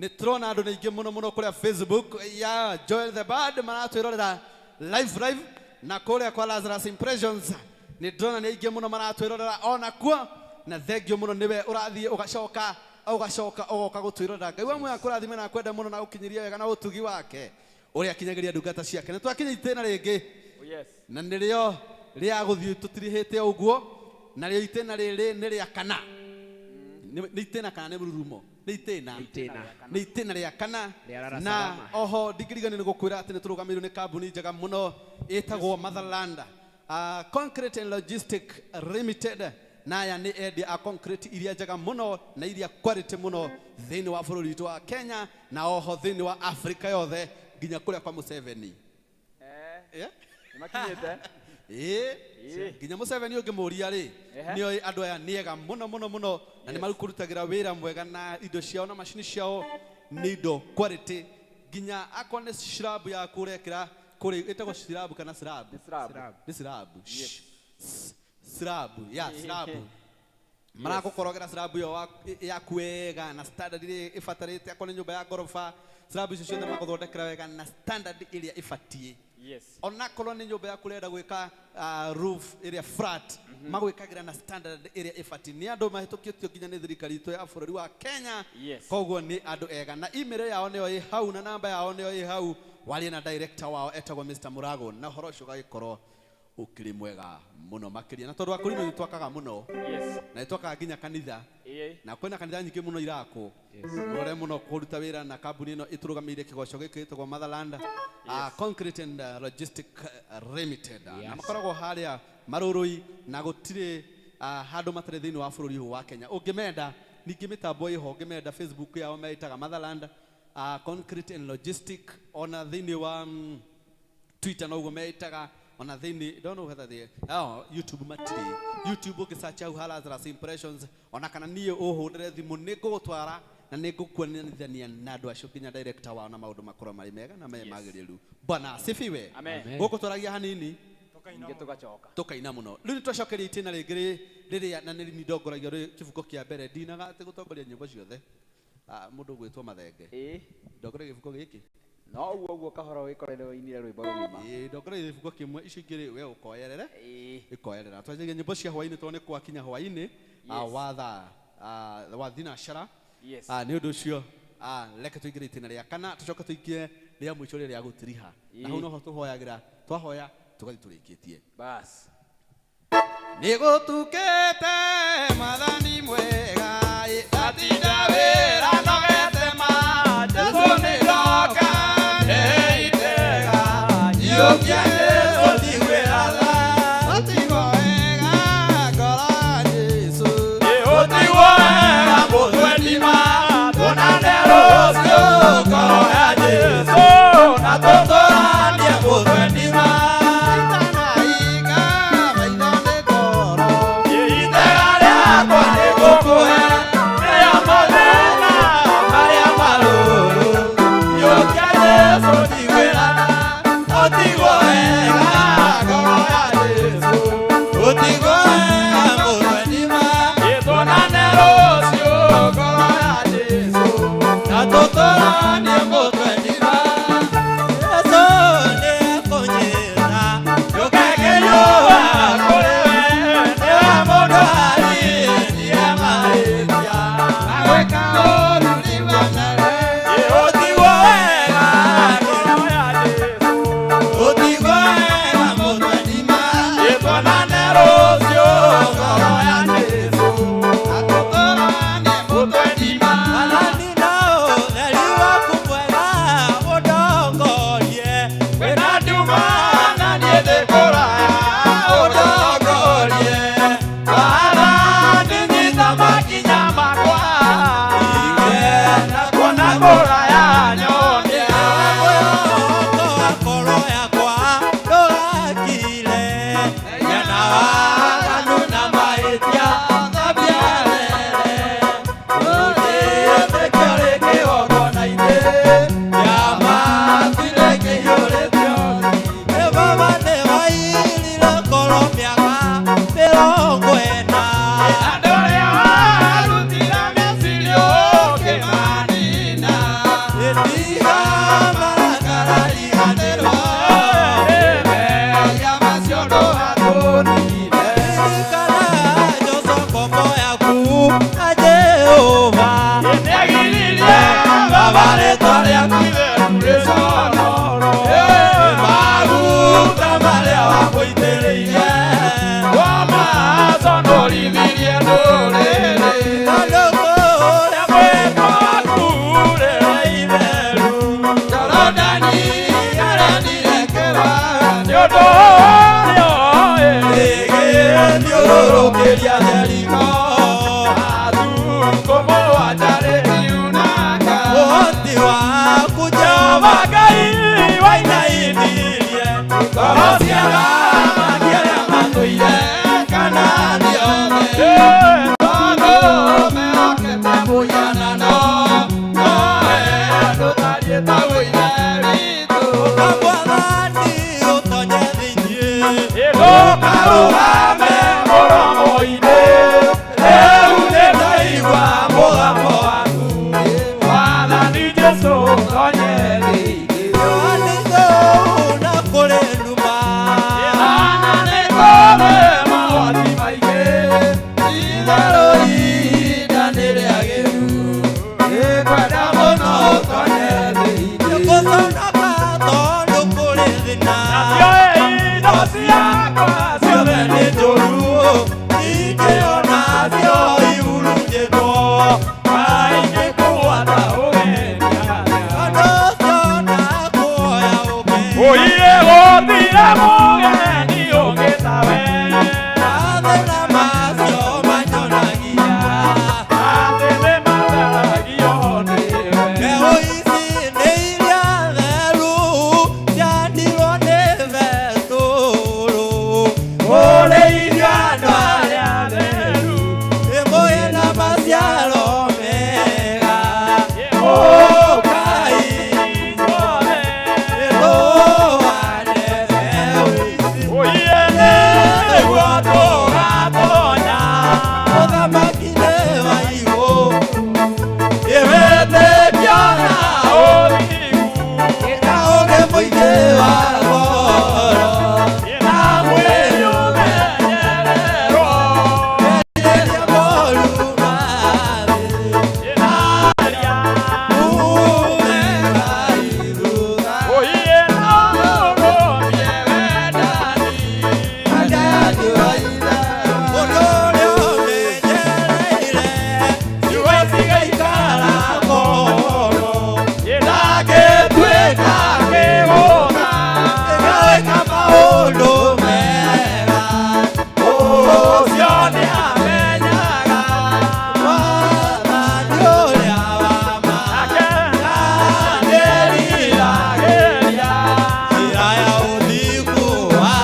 Nĩ tũrona andũ nĩ aingĩ mũno mũno kũrĩa Facebook ya Joel the Bard maratwĩrorera live live, na kũrĩa kwa Lazarus Impressions nĩ ndĩrona nĩ aingĩ mũno maratwĩrorera ona kuo, na thengiũ mũno nĩwe ũrathiĩ ũgacoka ũgacoka ũgoka gũtwĩrorera. Ngai wa muoyo akũrathime na akwende mũno na gũkinyĩria wega na ũtugi wake ũrĩa akinyagĩria ndungata ciake. Nĩ twakinya itĩna rĩngĩ. Oh, yes. Na nĩrĩo rĩa gũthiĩ tũtirihĩte ũguo, narĩo itĩna rĩrĩ nĩ rĩa kana. Nĩ itĩna kana nĩ mũrurumo? Nĩ itĩna. Itĩna. Nĩ itĩna rĩa kana. Rĩa Rara Na Salama. oho ndingĩriganĩrwo nĩ gũkwĩra atĩ nĩ tũrũgamĩrĩirwo nĩ kambuni njega mũno ĩtagwo Motherland Concrete and Logistic Limited, na aya nĩ endia a concrete iria njega mũno na iria quality mũno thĩinĩ wa bũrũri witũ wa Kenya na oho thĩinĩ wa Afrika yothe nginya kũrĩa kwa Museveni. Eh. Yeah? Nĩ makinyĩte. Ĩĩ. Ĩĩ. Nginya Museveni ũngĩmũria rĩ, Ehe. nĩoĩ andũ aya nĩ ega mũno mũno mũno na nĩ marũkũrutagĩra wĩra mwega, na indo ciao na macini ciao nĩ indo quality, nginya akorwo nĩ slab yaku ũrekĩra kũrĩ ĩtagwo slab kana slab? Nĩ slab. Nĩ slab. Slab ya slab maragũkorogera slab ĩyo yaku wega na standard ĩrĩa ĩbatarĩte. Akorwo nĩ nyũmba ya ngoroba, slab icio ciothe magũthondekera wega na standard ĩrĩa ĩbatiĩ. Yes. Onakorwo nĩ nyũmba yaku ũrenda gwĩka roof ĩrĩa flat, magwĩkagĩra na standard ĩrĩa ĩbatiĩ. Nĩ andũ mahĩtũkĩtio nginya nĩ thirikari itũ ya bũrũri wa Kenya. Yes. Koguo nĩ andũ ega, na email yao nĩyo ĩ hau na namba yao nĩyo ĩ hau. Warie na director wao etagwo Mr. Murago na ũhoro ũcio ũgagĩkorwo ũkĩrĩ mwega mũno makĩria. Na tondũ akũrinũ nĩ twakaga mũno, Yes. na nĩ twakaga nginya kanitha, Ĩĩ. na kwĩna kanitha nyingĩ mũno irakwo. Mũrore mũno kũruta wĩra na kambuni ĩno ĩtũrũgamĩire kĩgoco gĩkĩ gĩtagwo Motherland Concrete and Logistic Limited. Na makoragwo harĩa Marũrũi, na gũtirĩ handũ matarĩ thĩinĩ wa bũrũri ũyũ wa Kenya. Ũngĩmenda ningĩ mĩtambo ĩho, ũngĩmenda Facebook yao meĩtaga Motherland Concrete and Logistic, ona thĩinĩ wa Twitter noguo meĩtaga, ona thĩinĩ don't know whether they, oh, YouTube matirĩ. YouTube ũngĩsearch hau ha Lazarus Impressions, ona kana niĩ ũhũrĩre thimũ, nĩ ngũgũtwara na nĩ ngũkuonithania na andũ acio nginya director wao, na maũndũ makorwo marĩ mega na me magĩrĩru. Bwana asifiwe. Amen. Amen. Gũkũ twaragia hanini. Ningĩ tũgacoka. Tũkaina mũno. Rĩu nĩ twacokeria itĩna rĩngĩ rĩrĩa na nĩ ndongoragia rĩ kĩbuko kĩa mbere. Ndinaga atĩ gũtongoria nyĩmbo ciothe. Mũndũ ũgwĩtwo Mathenge, Ĩĩ. ndongoragia gĩbuko gĩkĩ. No ũguo ũguo kahora wĩkorere ũinire rwĩmbo rũgima. Ĩĩ, ndongoragia gĩbuko kĩmwe, icio ingĩ rĩ we ũkoerere. Ĩĩ. Ikoerera twanjagia nyĩmbo cia hwaĩ-inĩ tondũ nĩ gwakinya hwaĩ-inĩ wa thaa wa thinacara. Yes. Nĩ ũndũ ũcio reke tũingĩre itĩna rĩa kana, tũcoke tũingĩre rĩa mũico rĩrĩa rĩa gũtiriha, na hau noho tũhoyagĩra, twahoya tũgathiĩ tũrĩkĩtie. Bas. Nĩ gũtukĩte, Mwathani mwega, ndatinda wĩra nogete ma Jesũ nĩ ndoka ndeitega nyiũkia Jesũ ndigwĩra ũtigwo wega ngoro Jesũ. Ũtigwo wega mũtwe ndima, tuonane rũciũ ngoro ya Jesũ, na tũtũranie mũtwe ndima. Itanahinga maitho nĩ toro. Itega rĩakwa nĩ ngũkũhe, rĩa mathĩna marĩa marũrũ. Nyiũkia Jesũ ndigwĩrana, ũtigwo wega ngoro ya Jesũ. Ũtigwo wega mũtwe ndima, tuonane rũciũ ngoro ya Jesũ, na tũtũranie mũtwe ndima. Jesũ nĩekũnjĩra, njũke ngĩriũa kũrĩ we, nĩwe mũndũ arĩtie mahĩtia. Agwĩka ũũru nĩwonere. Ũtigwo wega ngoro ya Jesũ, ũtigwo wega mũtwe ndima, tuonane rũciũ ngoro ya Jesũ, Na tũtũranie mũtwe ndima. Mwathani na ũtheri waku mwega ũndongorie, kwĩna nduma na niĩ ndĩ kũraya ũndongorie. Mwathani nyita makinya makwa, ingĩenda kuona Arũgame mũromo-inĩ, rĩu nĩndaigua mũgambo waku. Mwathani Jesũ tonye thĩinĩ. Na kũrĩ nduma. Ĩhana nĩ kũrĩ magwati maingĩ, itherũ ihinda nĩ rĩagĩru, nĩngwenda mũno ũtonye thĩinĩ. Nĩngũconoka tondũ kũrĩ thĩna. Nacio indo ciakwa ciothe nĩ njũru, ingĩona cio ihurunjĩtwo, kaingĩ kũgwata ũgeni atĩa. Tondũ ũcio ndakuoya ũke. Oiye gũtirĩ mũgeni ũngĩ tawe. Mathĩna macio manyonagia. Atĩ nĩmatharagio nĩwe. Mbeũ ici nĩ iria theru ciandirwo nĩ Betũrũ. Ũrĩithia andũ arĩa atheru, Ĩmwe na maciaro mega. ũkai Ithuothe. Ĩtũhande mbeũ ici. Oiye nĩguo tũgatonya. Ũthamaki-inĩ wa igũrũ. Wĩtĩkio na Ũthingu. Na ũrĩ mũingĩ wa ngoro. Na mwĩrĩ ũmenyererwo. Merirĩria moru ma thĩ. Ĩnaria. Uume Ngai thutha. Oiye na ũrũmie wendani. Ũndũ ũrĩa ũmenyereire, Ciugo cigaikara ngoro. Ndangĩtuĩka kĩgũtha. ĩgawĩka maũndũ mega. Ũcio nĩamenyaga Mwathani ũrĩa wa ma. nĩeriragĩria Njĩra ya ũthingu wa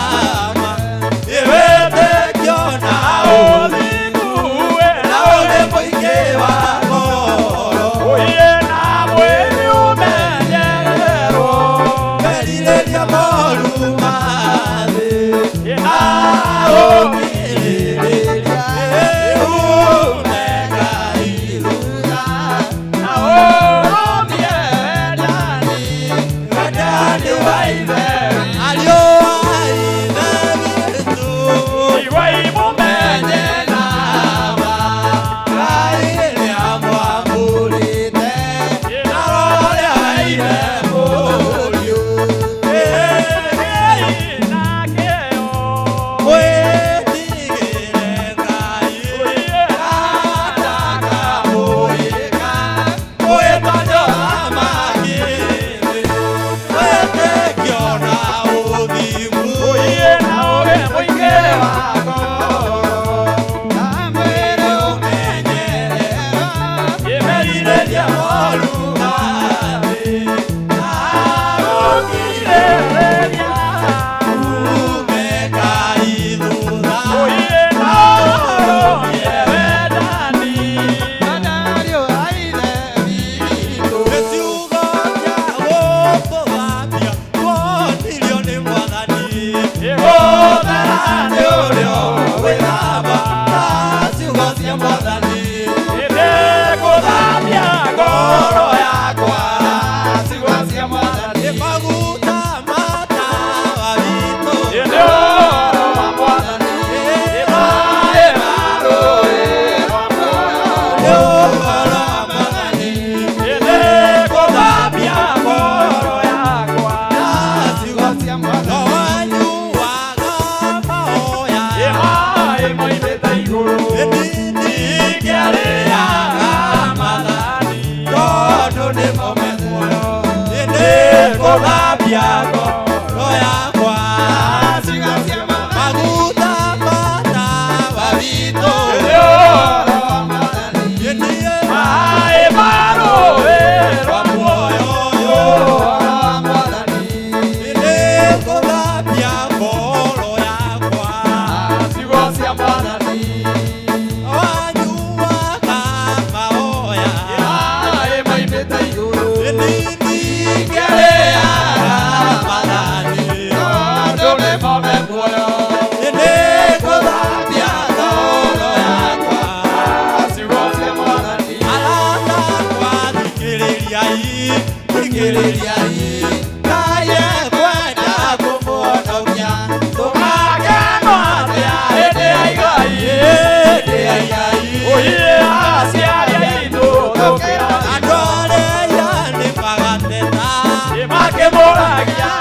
ma. Wĩtĩkio na Ũthingu na ũrĩ mũingĩ wa ngoro. Oiye na mwĩrĩ ũmenyererwo. Merirĩria moru ma thĩ. Ũkirĩrĩria Uume Ngai thutha. Na ũrũmie wendani. Wendani wa Ithe Ariũ a Ithe witũ. Iguai mũmenye Nama, Ngai nĩamwamũrĩte, na Roho ũrĩa Ithe Mũriũ. na kĩyo. Mwĩtigĩre Ngai, Oiye atakaamũĩka, mwĩtonyo thamaki-inĩ, wĩtĩkio na ũthingu. Oiye na ũgĩ mũingĩ wa ngoro. Merirĩria moru ma thĩ, Ũkirĩrĩria. uume Ngai thutha. Oiye na ũrũmie wendani. Nĩ ciugo cia gũtũthambia tuonirio nĩ Mwathani. Gũthera nĩ ũrĩa Gwĩthamba na ciugo cia Mwathani. Nĩngũthambia ngoro. Thikĩrĩriai, thikĩrĩriai, Ngai ekwenda kũmũhonokia. Tũgakena atĩa hĩndĩ ya igai, hĩndĩ ya igai. Oye, aciari aitũ tũkĩrathimwo. Andũ arĩa nĩ magateta, Makĩmũragia.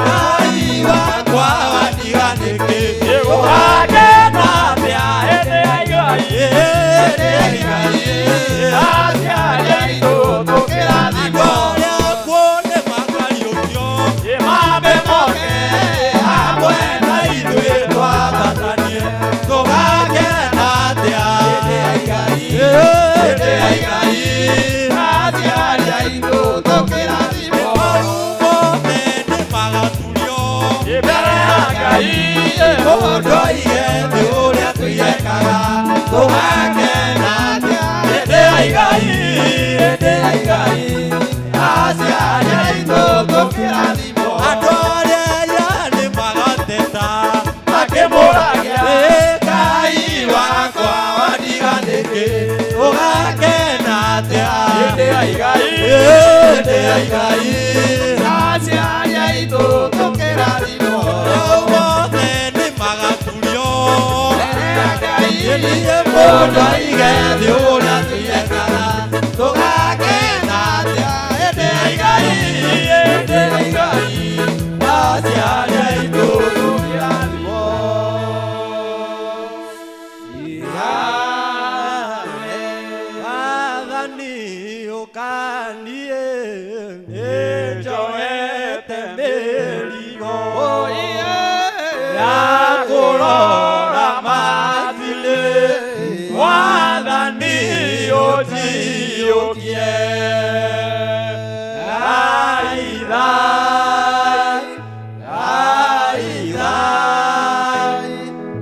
Ngai wakwa wandiga nĩkĩ? Gũgakena atĩa hĩndĩ ya igai. Hĩndĩ ya igai. Aciari aitũ tũkĩrathimwo. Andũ arĩa akuũ nĩ makariũkio. Mambe moke Hamwe na ithuĩ twambatanie. Tũgakena atĩa hĩndĩ ya igai, hĩndĩ ya igai. Aciari aitũ tũkĩrathimwo. Maru mothe nĩ magaturio. Mbere ya Ngai. Mũndũ oige thĩ ũrĩa twĩyekaga. Tũgakena atĩa hĩndĩ ya igai, hĩndĩ ya igai. Aciari aitũ tũkĩrathimwo. Andũ arĩa aira nĩ magateta. Makĩmũragia. Ngai wakwa wandiga nĩkĩ? Ũgakena atĩa Hĩndĩ ya igai. hĩndĩ ya igai. Aciari aitũ tũkĩrathimwo. Mothe nĩ magaturio. Mbere ya Ngai. Mũndũ oige thĩ ũrĩa twĩyekaga. Tũgakena atĩa hĩndĩ ya igai, hĩndĩ ya igai. Aciari aitũ tũkĩrathimwo. Wathani ũkanie nĩnjoete mĩrigo ya kũrora mathirĩ. Wathani ũnjiyũkie. Thai, thai, thai, thai,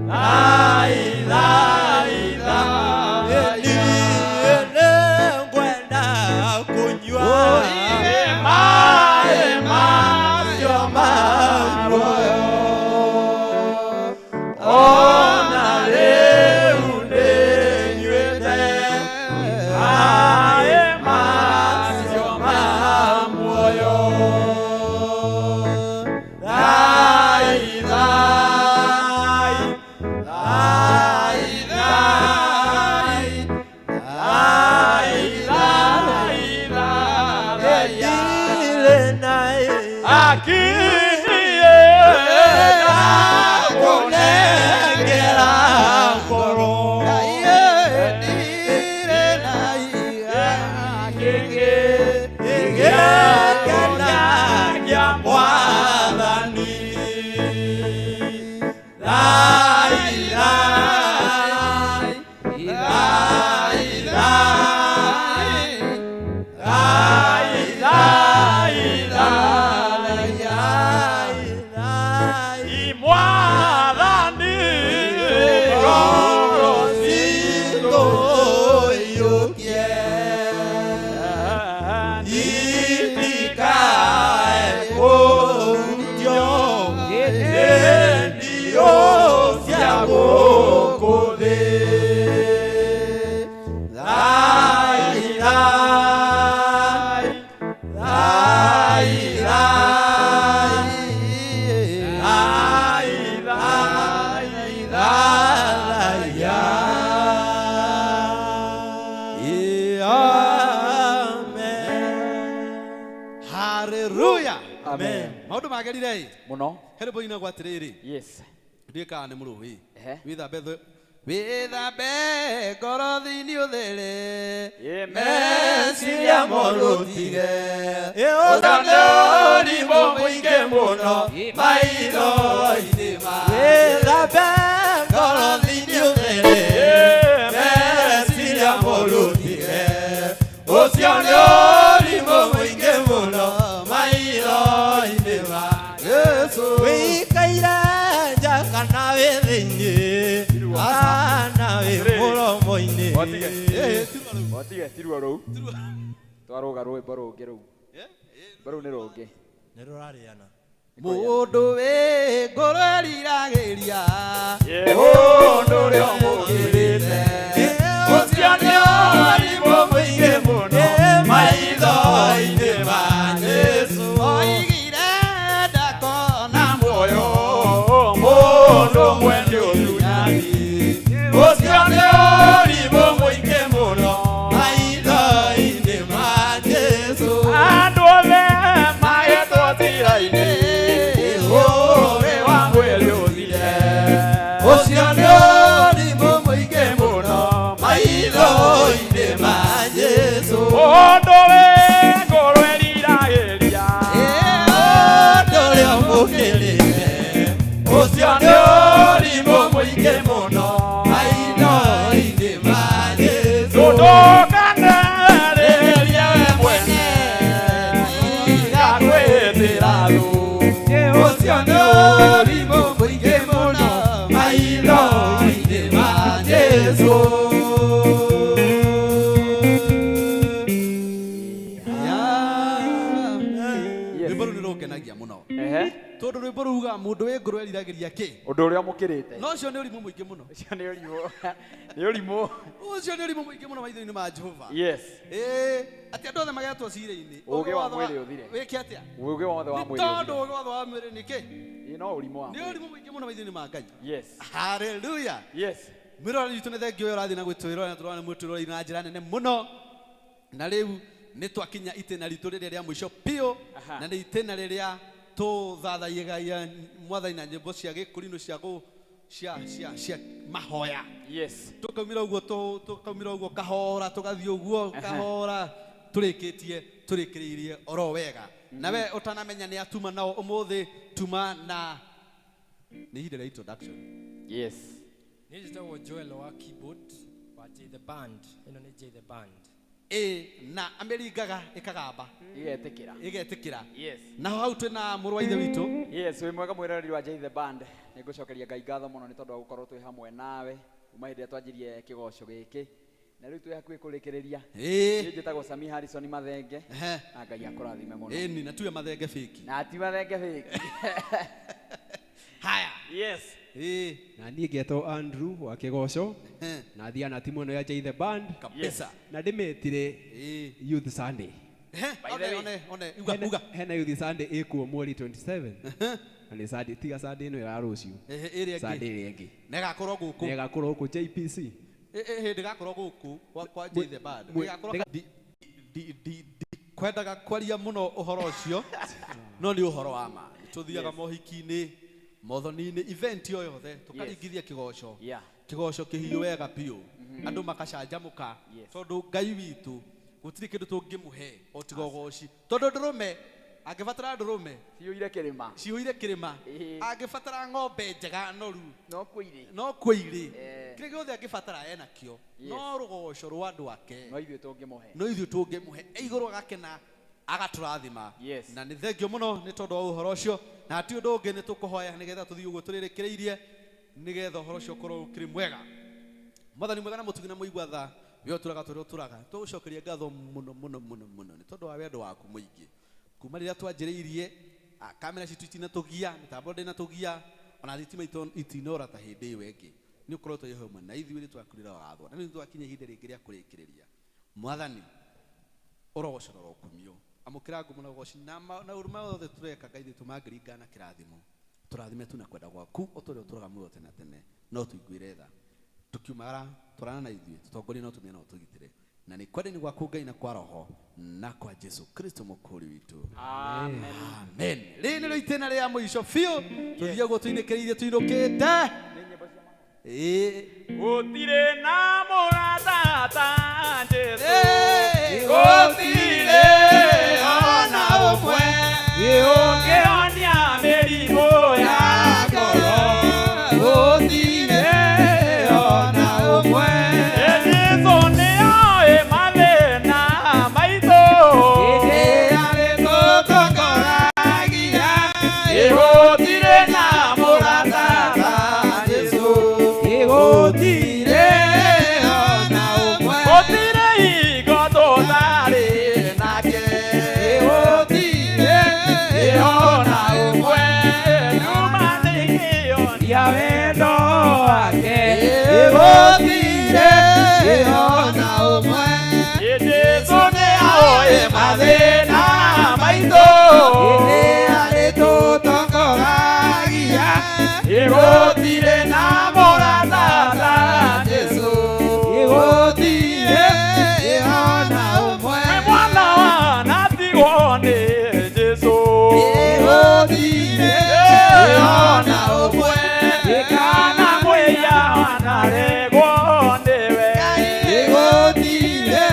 thai, thai, thai. Niĩ nĩngwenda kũnyua maĩ macio ma muoyo. Ona rĩu nĩnyuĩte maĩ macio ma muoyo. Thai, thai, thai, thai, thai, thai, thai. Ndirĩ na Akinie kũnengera ngoro. Gĩkenagia Mwathani. Thai, thai, thai, thai, thai, thai, thai, thai. Mwathani ngoro Citũ iyũkie. Itikae kũhutio nĩ ndiũ cia gũkũ thĩ. Thai, thai, thai, thai, thai, thai, thai, Amen. Hallelujah. Amen. Maũndũ magerire ĩ Mũno. he rwĩmbo inagwo atĩrĩrĩ Yes. ndiũĩ kana nĩ mũrũĩ Ehe. wĩthambe wĩthambe ngoro thĩinĩ ũthere Meciria moru tige. Ũcio nĩ ũrimũ mũingĩ mũno maitho-inĩ ma. Wĩthambe ngoro thĩinĩ ũthere. Meciria moru tige. Ũcio nĩ ũrimũ mũingĩ mũno maitho-inĩ ma. Yesu. Wĩikaire nja kana wĩ thĩinĩ, kana wĩ mũromo-inĩ. Watige. Watige tirua rũu. Twarũga rwĩmbo rũngĩ rũu. Rwĩmbo rũu nĩ rũngĩ. Nĩ rũrarĩana. Mũndũ wĩ ngoro eriragĩria Mũndũ ũrĩa ũmũkĩrĩte. Ũcio nĩ ũrimũ mũingĩ mũno maitho Tondu rwimbo ruga mundu wi ngoro eriragiria ki Undu uria mukirite. No ucio ni urimu muingi muno. Ucio ni urimu. Ni urimu. Ucio ni urimu muingi muno maitho-ini ma Jehova. Yes. Ati andu othe magetwo cira-ini. Ugi wa mwiri uthire. Wike atia? Ugi wothe wa mwiri. Tondu ugi wothe wa mwiri ni ki? No urimu wa. Ni urimu muingi muno maitho-ini ma Ngai. Yes. Hallelujah. Yes. Mwiroreri witũ nĩ thengio ũyũ ũrathiĩ na gwĩtwĩrora na tũrona mwĩtwĩroreri na njĩra nene mũno. Na rĩu nĩ twakinya itĩna ritũ rĩrĩa rĩa mũico biũ, na nĩ itĩna rĩrĩa tũthathaiyagia mwathani na nyĩmbo cia gĩkũrinũ cia mahoya. Yes. Tũkaumĩra ũguo tũkaumĩra ũguo kahora tũgathiĩ ũguo kahora tũrĩkĩtie tũrĩkĩrĩirie oro wega. Na we ũtanamenya nĩ atuma nao ũmũthĩ tuma na nĩ ihinda rĩa introduction. Yes. Niĩ njĩtagwo Joel wa keyboard wa J the Band. Ĩno nĩ J the Band. Na amĩringaga ĩkagamba. Igetikira. Igetikira. Yes. Na hau twĩna mũrũ wa ithe witũ. Yes, wĩ mwega mwĩroreri wa J the Band. Nĩngũcokeria Ngai ngatho mũno nĩ tondũ wa gũkorwo twĩ hamwe nawe kuma hĩndĩ ĩrĩa twanjirie kĩgoco gĩkĩ. Na rĩu twĩ hakuhĩ kũrĩkĩrĩria. Niĩ njĩtagwo Sami Harrison Mathenge. Na Ngai akũrathime mũno. Ĩni na tuwe Mathenge fake. Na ti Mathenge fake. Haya. Yes. Na niĩ ngetwo Andrew wa kĩgoco na thiaga na timu ĩno ya J the Band kabisa. Na ndĩmĩtire Youth Sunday. One uga uga. Hena Youth Sunday ĩkuo mweri 27. Na nĩ Sunday tiga Sunday ĩno ĩra rũciũ. Ĩrĩa ĩngĩ. Sunday ĩrĩa ĩngĩ. Na ĩgakorwo gũkũ. Na ĩgakorwo gũkũ JPC. Hĩndĩ ĩgakorwo gũkũ kwa J the Band. Ĩgakorwo kwendaga kwaria mũno ũhoro ũcio no nĩ ũhoro wa ma. Tũthiaga mohiki-inĩ mothoni-inĩ event yo yothe tukaringithia kĩgoco. Kĩgoco kĩhiũ wega biũ. Andũ makacanjamũka tondũ Ngai witũ gũtirĩ kĩndũ tũngĩmũhe o tiga ũgoci. Tondũ ndũrũme angĩbatara ndũrũme ciyũire kĩrĩma. Ciyũire kĩrĩma. Angĩbatara ng'ombe njega noru no kuo irĩ. No kuo irĩ. Kĩrĩa gĩothe angĩbatara enakĩo. No rũgoco rwa andũ ake. No ithuĩ tũngĩmũhe. No ithuĩ tũngĩmũhe. Igũrũ agakena agatũrathima. Na nĩ thengio mũno nĩ tondũ wa ũhoro ũcio. Na ti ũndũ ũngĩ nĩ tũkũhoya nĩgetha tũthiĩ ũguo tũrĩrĩkĩrĩirie nĩgetha ũhoro ũcio ũkorwo ũkĩrĩ mwega. Mwathani mwega na mũtugi na mũigua tha, we ũtũraga tũrĩa ũtũraga. Tũgũcokeria ngatho mũno mũno mũno mũno nĩ tondũ wa wendo waku mũingĩ. Kuma rĩrĩa twanjĩrĩirie kamera citũ itinatũgia, mĩtambo ndĩnatũgia, ona thitima itinora ta hĩndĩ ĩyo ĩngĩ. Nĩ ũkoretwo wĩ hamwe na ithuĩ nĩ twakũrĩra wathwa. Na nĩ twakinya ihinda rĩngĩ rĩa kũrĩkĩrĩria. Mwathani ũrogocwo na ũrokumio. Amũkĩra ngumo na ũgoci na maũndũ mothe tũreka Ngai witũ mangĩringana na kĩrathimo. Tũrathime tu na kwenda gwaku o ta ũrĩa ũtũũraga muoyo tene na tene. No tũiguĩre tha. Tũkiumagara twarana na ithuĩ tũtongorie na ũtũmie na ũtũgitĩre. Na nĩ kwenda-inĩ gwaku Ngai na kwa Roho na kwa Jesu Kristo mũkũũri witũ. Amen. Amen. Rĩrĩ nĩrĩo itĩna rĩa mũico biũ. Tũthiĩ ũguo tũinĩkĩrĩirie tũinũkĩte. Gũtirĩ na mũrata ta Jesu. Gũtirĩ ona ũmwe. Ũngĩhonia mĩrimũ ya ngoro. Gũtirĩ ona ũmwe. Jesu nĩoĩ mathĩna maitũ. Hĩndĩ arĩtũtongoragia. Gũtirĩ na mũrata ta Jesu. Gũtirĩ ona ũmwe. Gũtirĩ hingo tũtarĩ nake. Gũtirĩ ona ũmwe. Nyuma nĩkĩonia wendo wake. Gũtirĩ ona ũmwe. Jesu nĩoĩ mathĩna maitũ. Hĩndĩ arĩtũtongoragia. Gũtirĩ na mũrata ta Jesu. Gũtirĩ ona ũmwe. Wĩ mwana wanatigwo nĩ Jesu. Gũtirĩ ona ũmwe. Kana mwĩya wanaregwo nĩwe. Gũtirĩ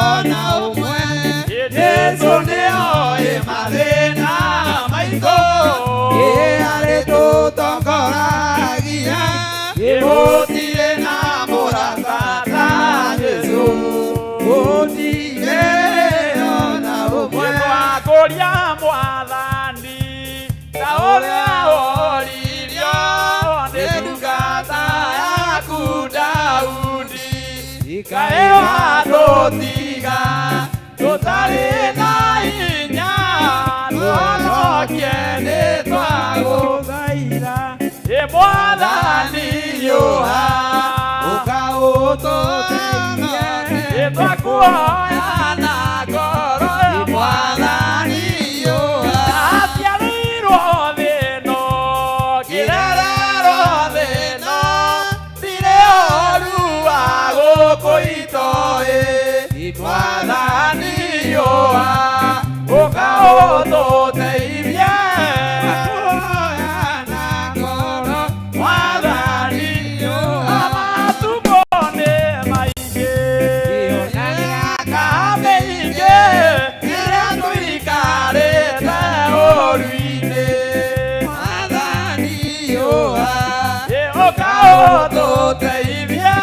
ona ũmwe. Jesu nĩoĩ mathĩna maitũ. Arĩtũtongoragia. Gũtirĩ na mũrata ta Jesu. Gũtirĩ ona ũmwe. Twakũria mwathani ta ũrĩa woririo nĩ ndungata yaku Daudi. Kaĩ watũtiga tũtarĩ na hinya, tũhonokie. Twakuoya na ngoro Mwathani ũa Ndaciarĩirwo thĩ ĩno ngĩrererwo thĩ ĩno ndirĩ ũru wa gũkũ itoĩ Mwathani ũa ũka ũtũteithie Twakuoya na ngoro Mwathani ũa Matukũ nĩ maingĩ Mĩaka mĩingĩ ĩrĩa tũikarĩte ũru-inĩ Mwathani ũa Ũka ũtũteithie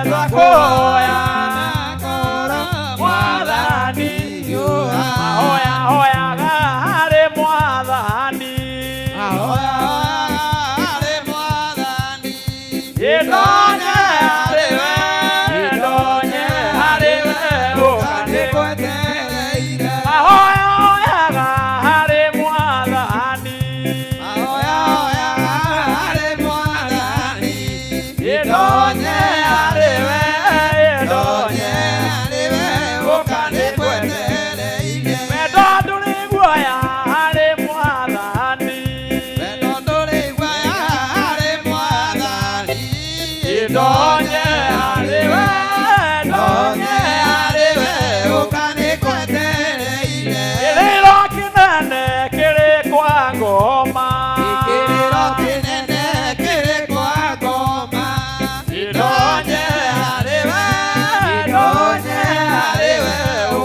twakuoya na ngoro Mwathani ũa Mahoya hoyaga harĩ Mwathani Ahoya harĩ Mwathani Ndonye harĩ we ndonye harĩ we ũka nĩngwetereire Mahoya hoyaga harĩ Mwathani Ahoya harĩ Mwathani Ndonye harĩ we Ndonye ndonye harĩ we ũka nĩngwetereire Wendo ndũrĩ guoya harĩ Mwathani Wendo ndũrĩ guoya harĩ Mwathani Ndonye harĩ we Ndonye harĩ we ũka nĩngwetereire Kĩrĩro kĩnene kĩrĩ kwa ngoma Kĩrĩro kĩnene kĩrĩ kwa ngoma Ndonye harĩ we ndonye harĩ we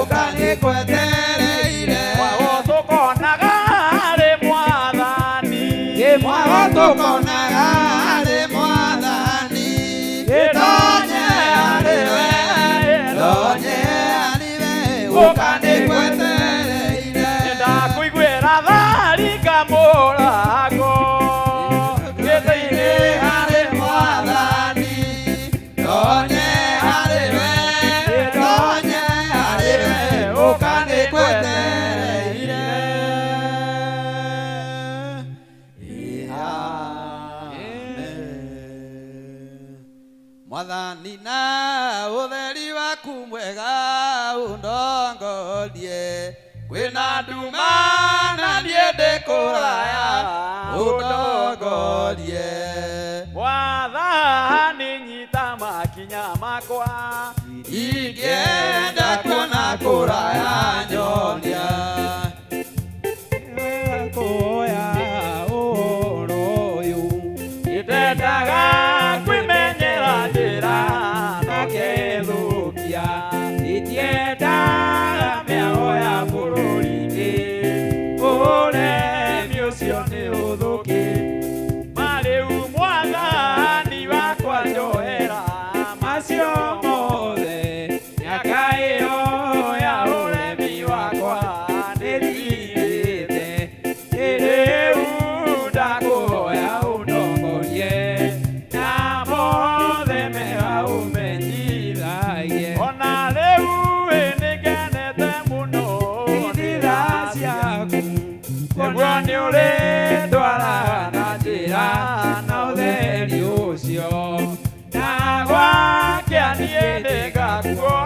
ũka nĩngwetereire Mwago tũkonaga harĩ Mwathani Mwago tũkonaga harĩ Mwathani Ndonye harĩ we ndonye harĩ we ũka nĩngwetereire Nĩndakũiguĩra tharika mũrango Gĩthĩinĩ harĩ Mwathani ndonye harĩ we ndonye harĩ we ũka nĩngwetereire Amen. Mwathani na ũtheri waku mwega ũndongorie kwĩna nduma na niĩ ndĩ kũraya ũndongorie Mwathani nyita makinya makwa ingĩenda kuona kũraya nyonia Kuoya ũhoro ũyũ Ndendaga kwĩmenyera njĩra na ngethũkia itiendaga mĩago ya bũrũri-inĩ ũremi ũcio nĩ ũthũkĩ Marĩu Mwathani wakwa njohera macio mothe mĩaka ĩyo ya ũremi wakwa nĩthirĩte rĩu ndakũhoya ũndongorie na mothe mega ũmenyithagie Ona rĩu nĩngenete mũno njĩra ciaku nĩguo nĩ ũrĩndwaraga na njĩra na ũtheri ũcio na gwakĩa niĩ nĩngakuona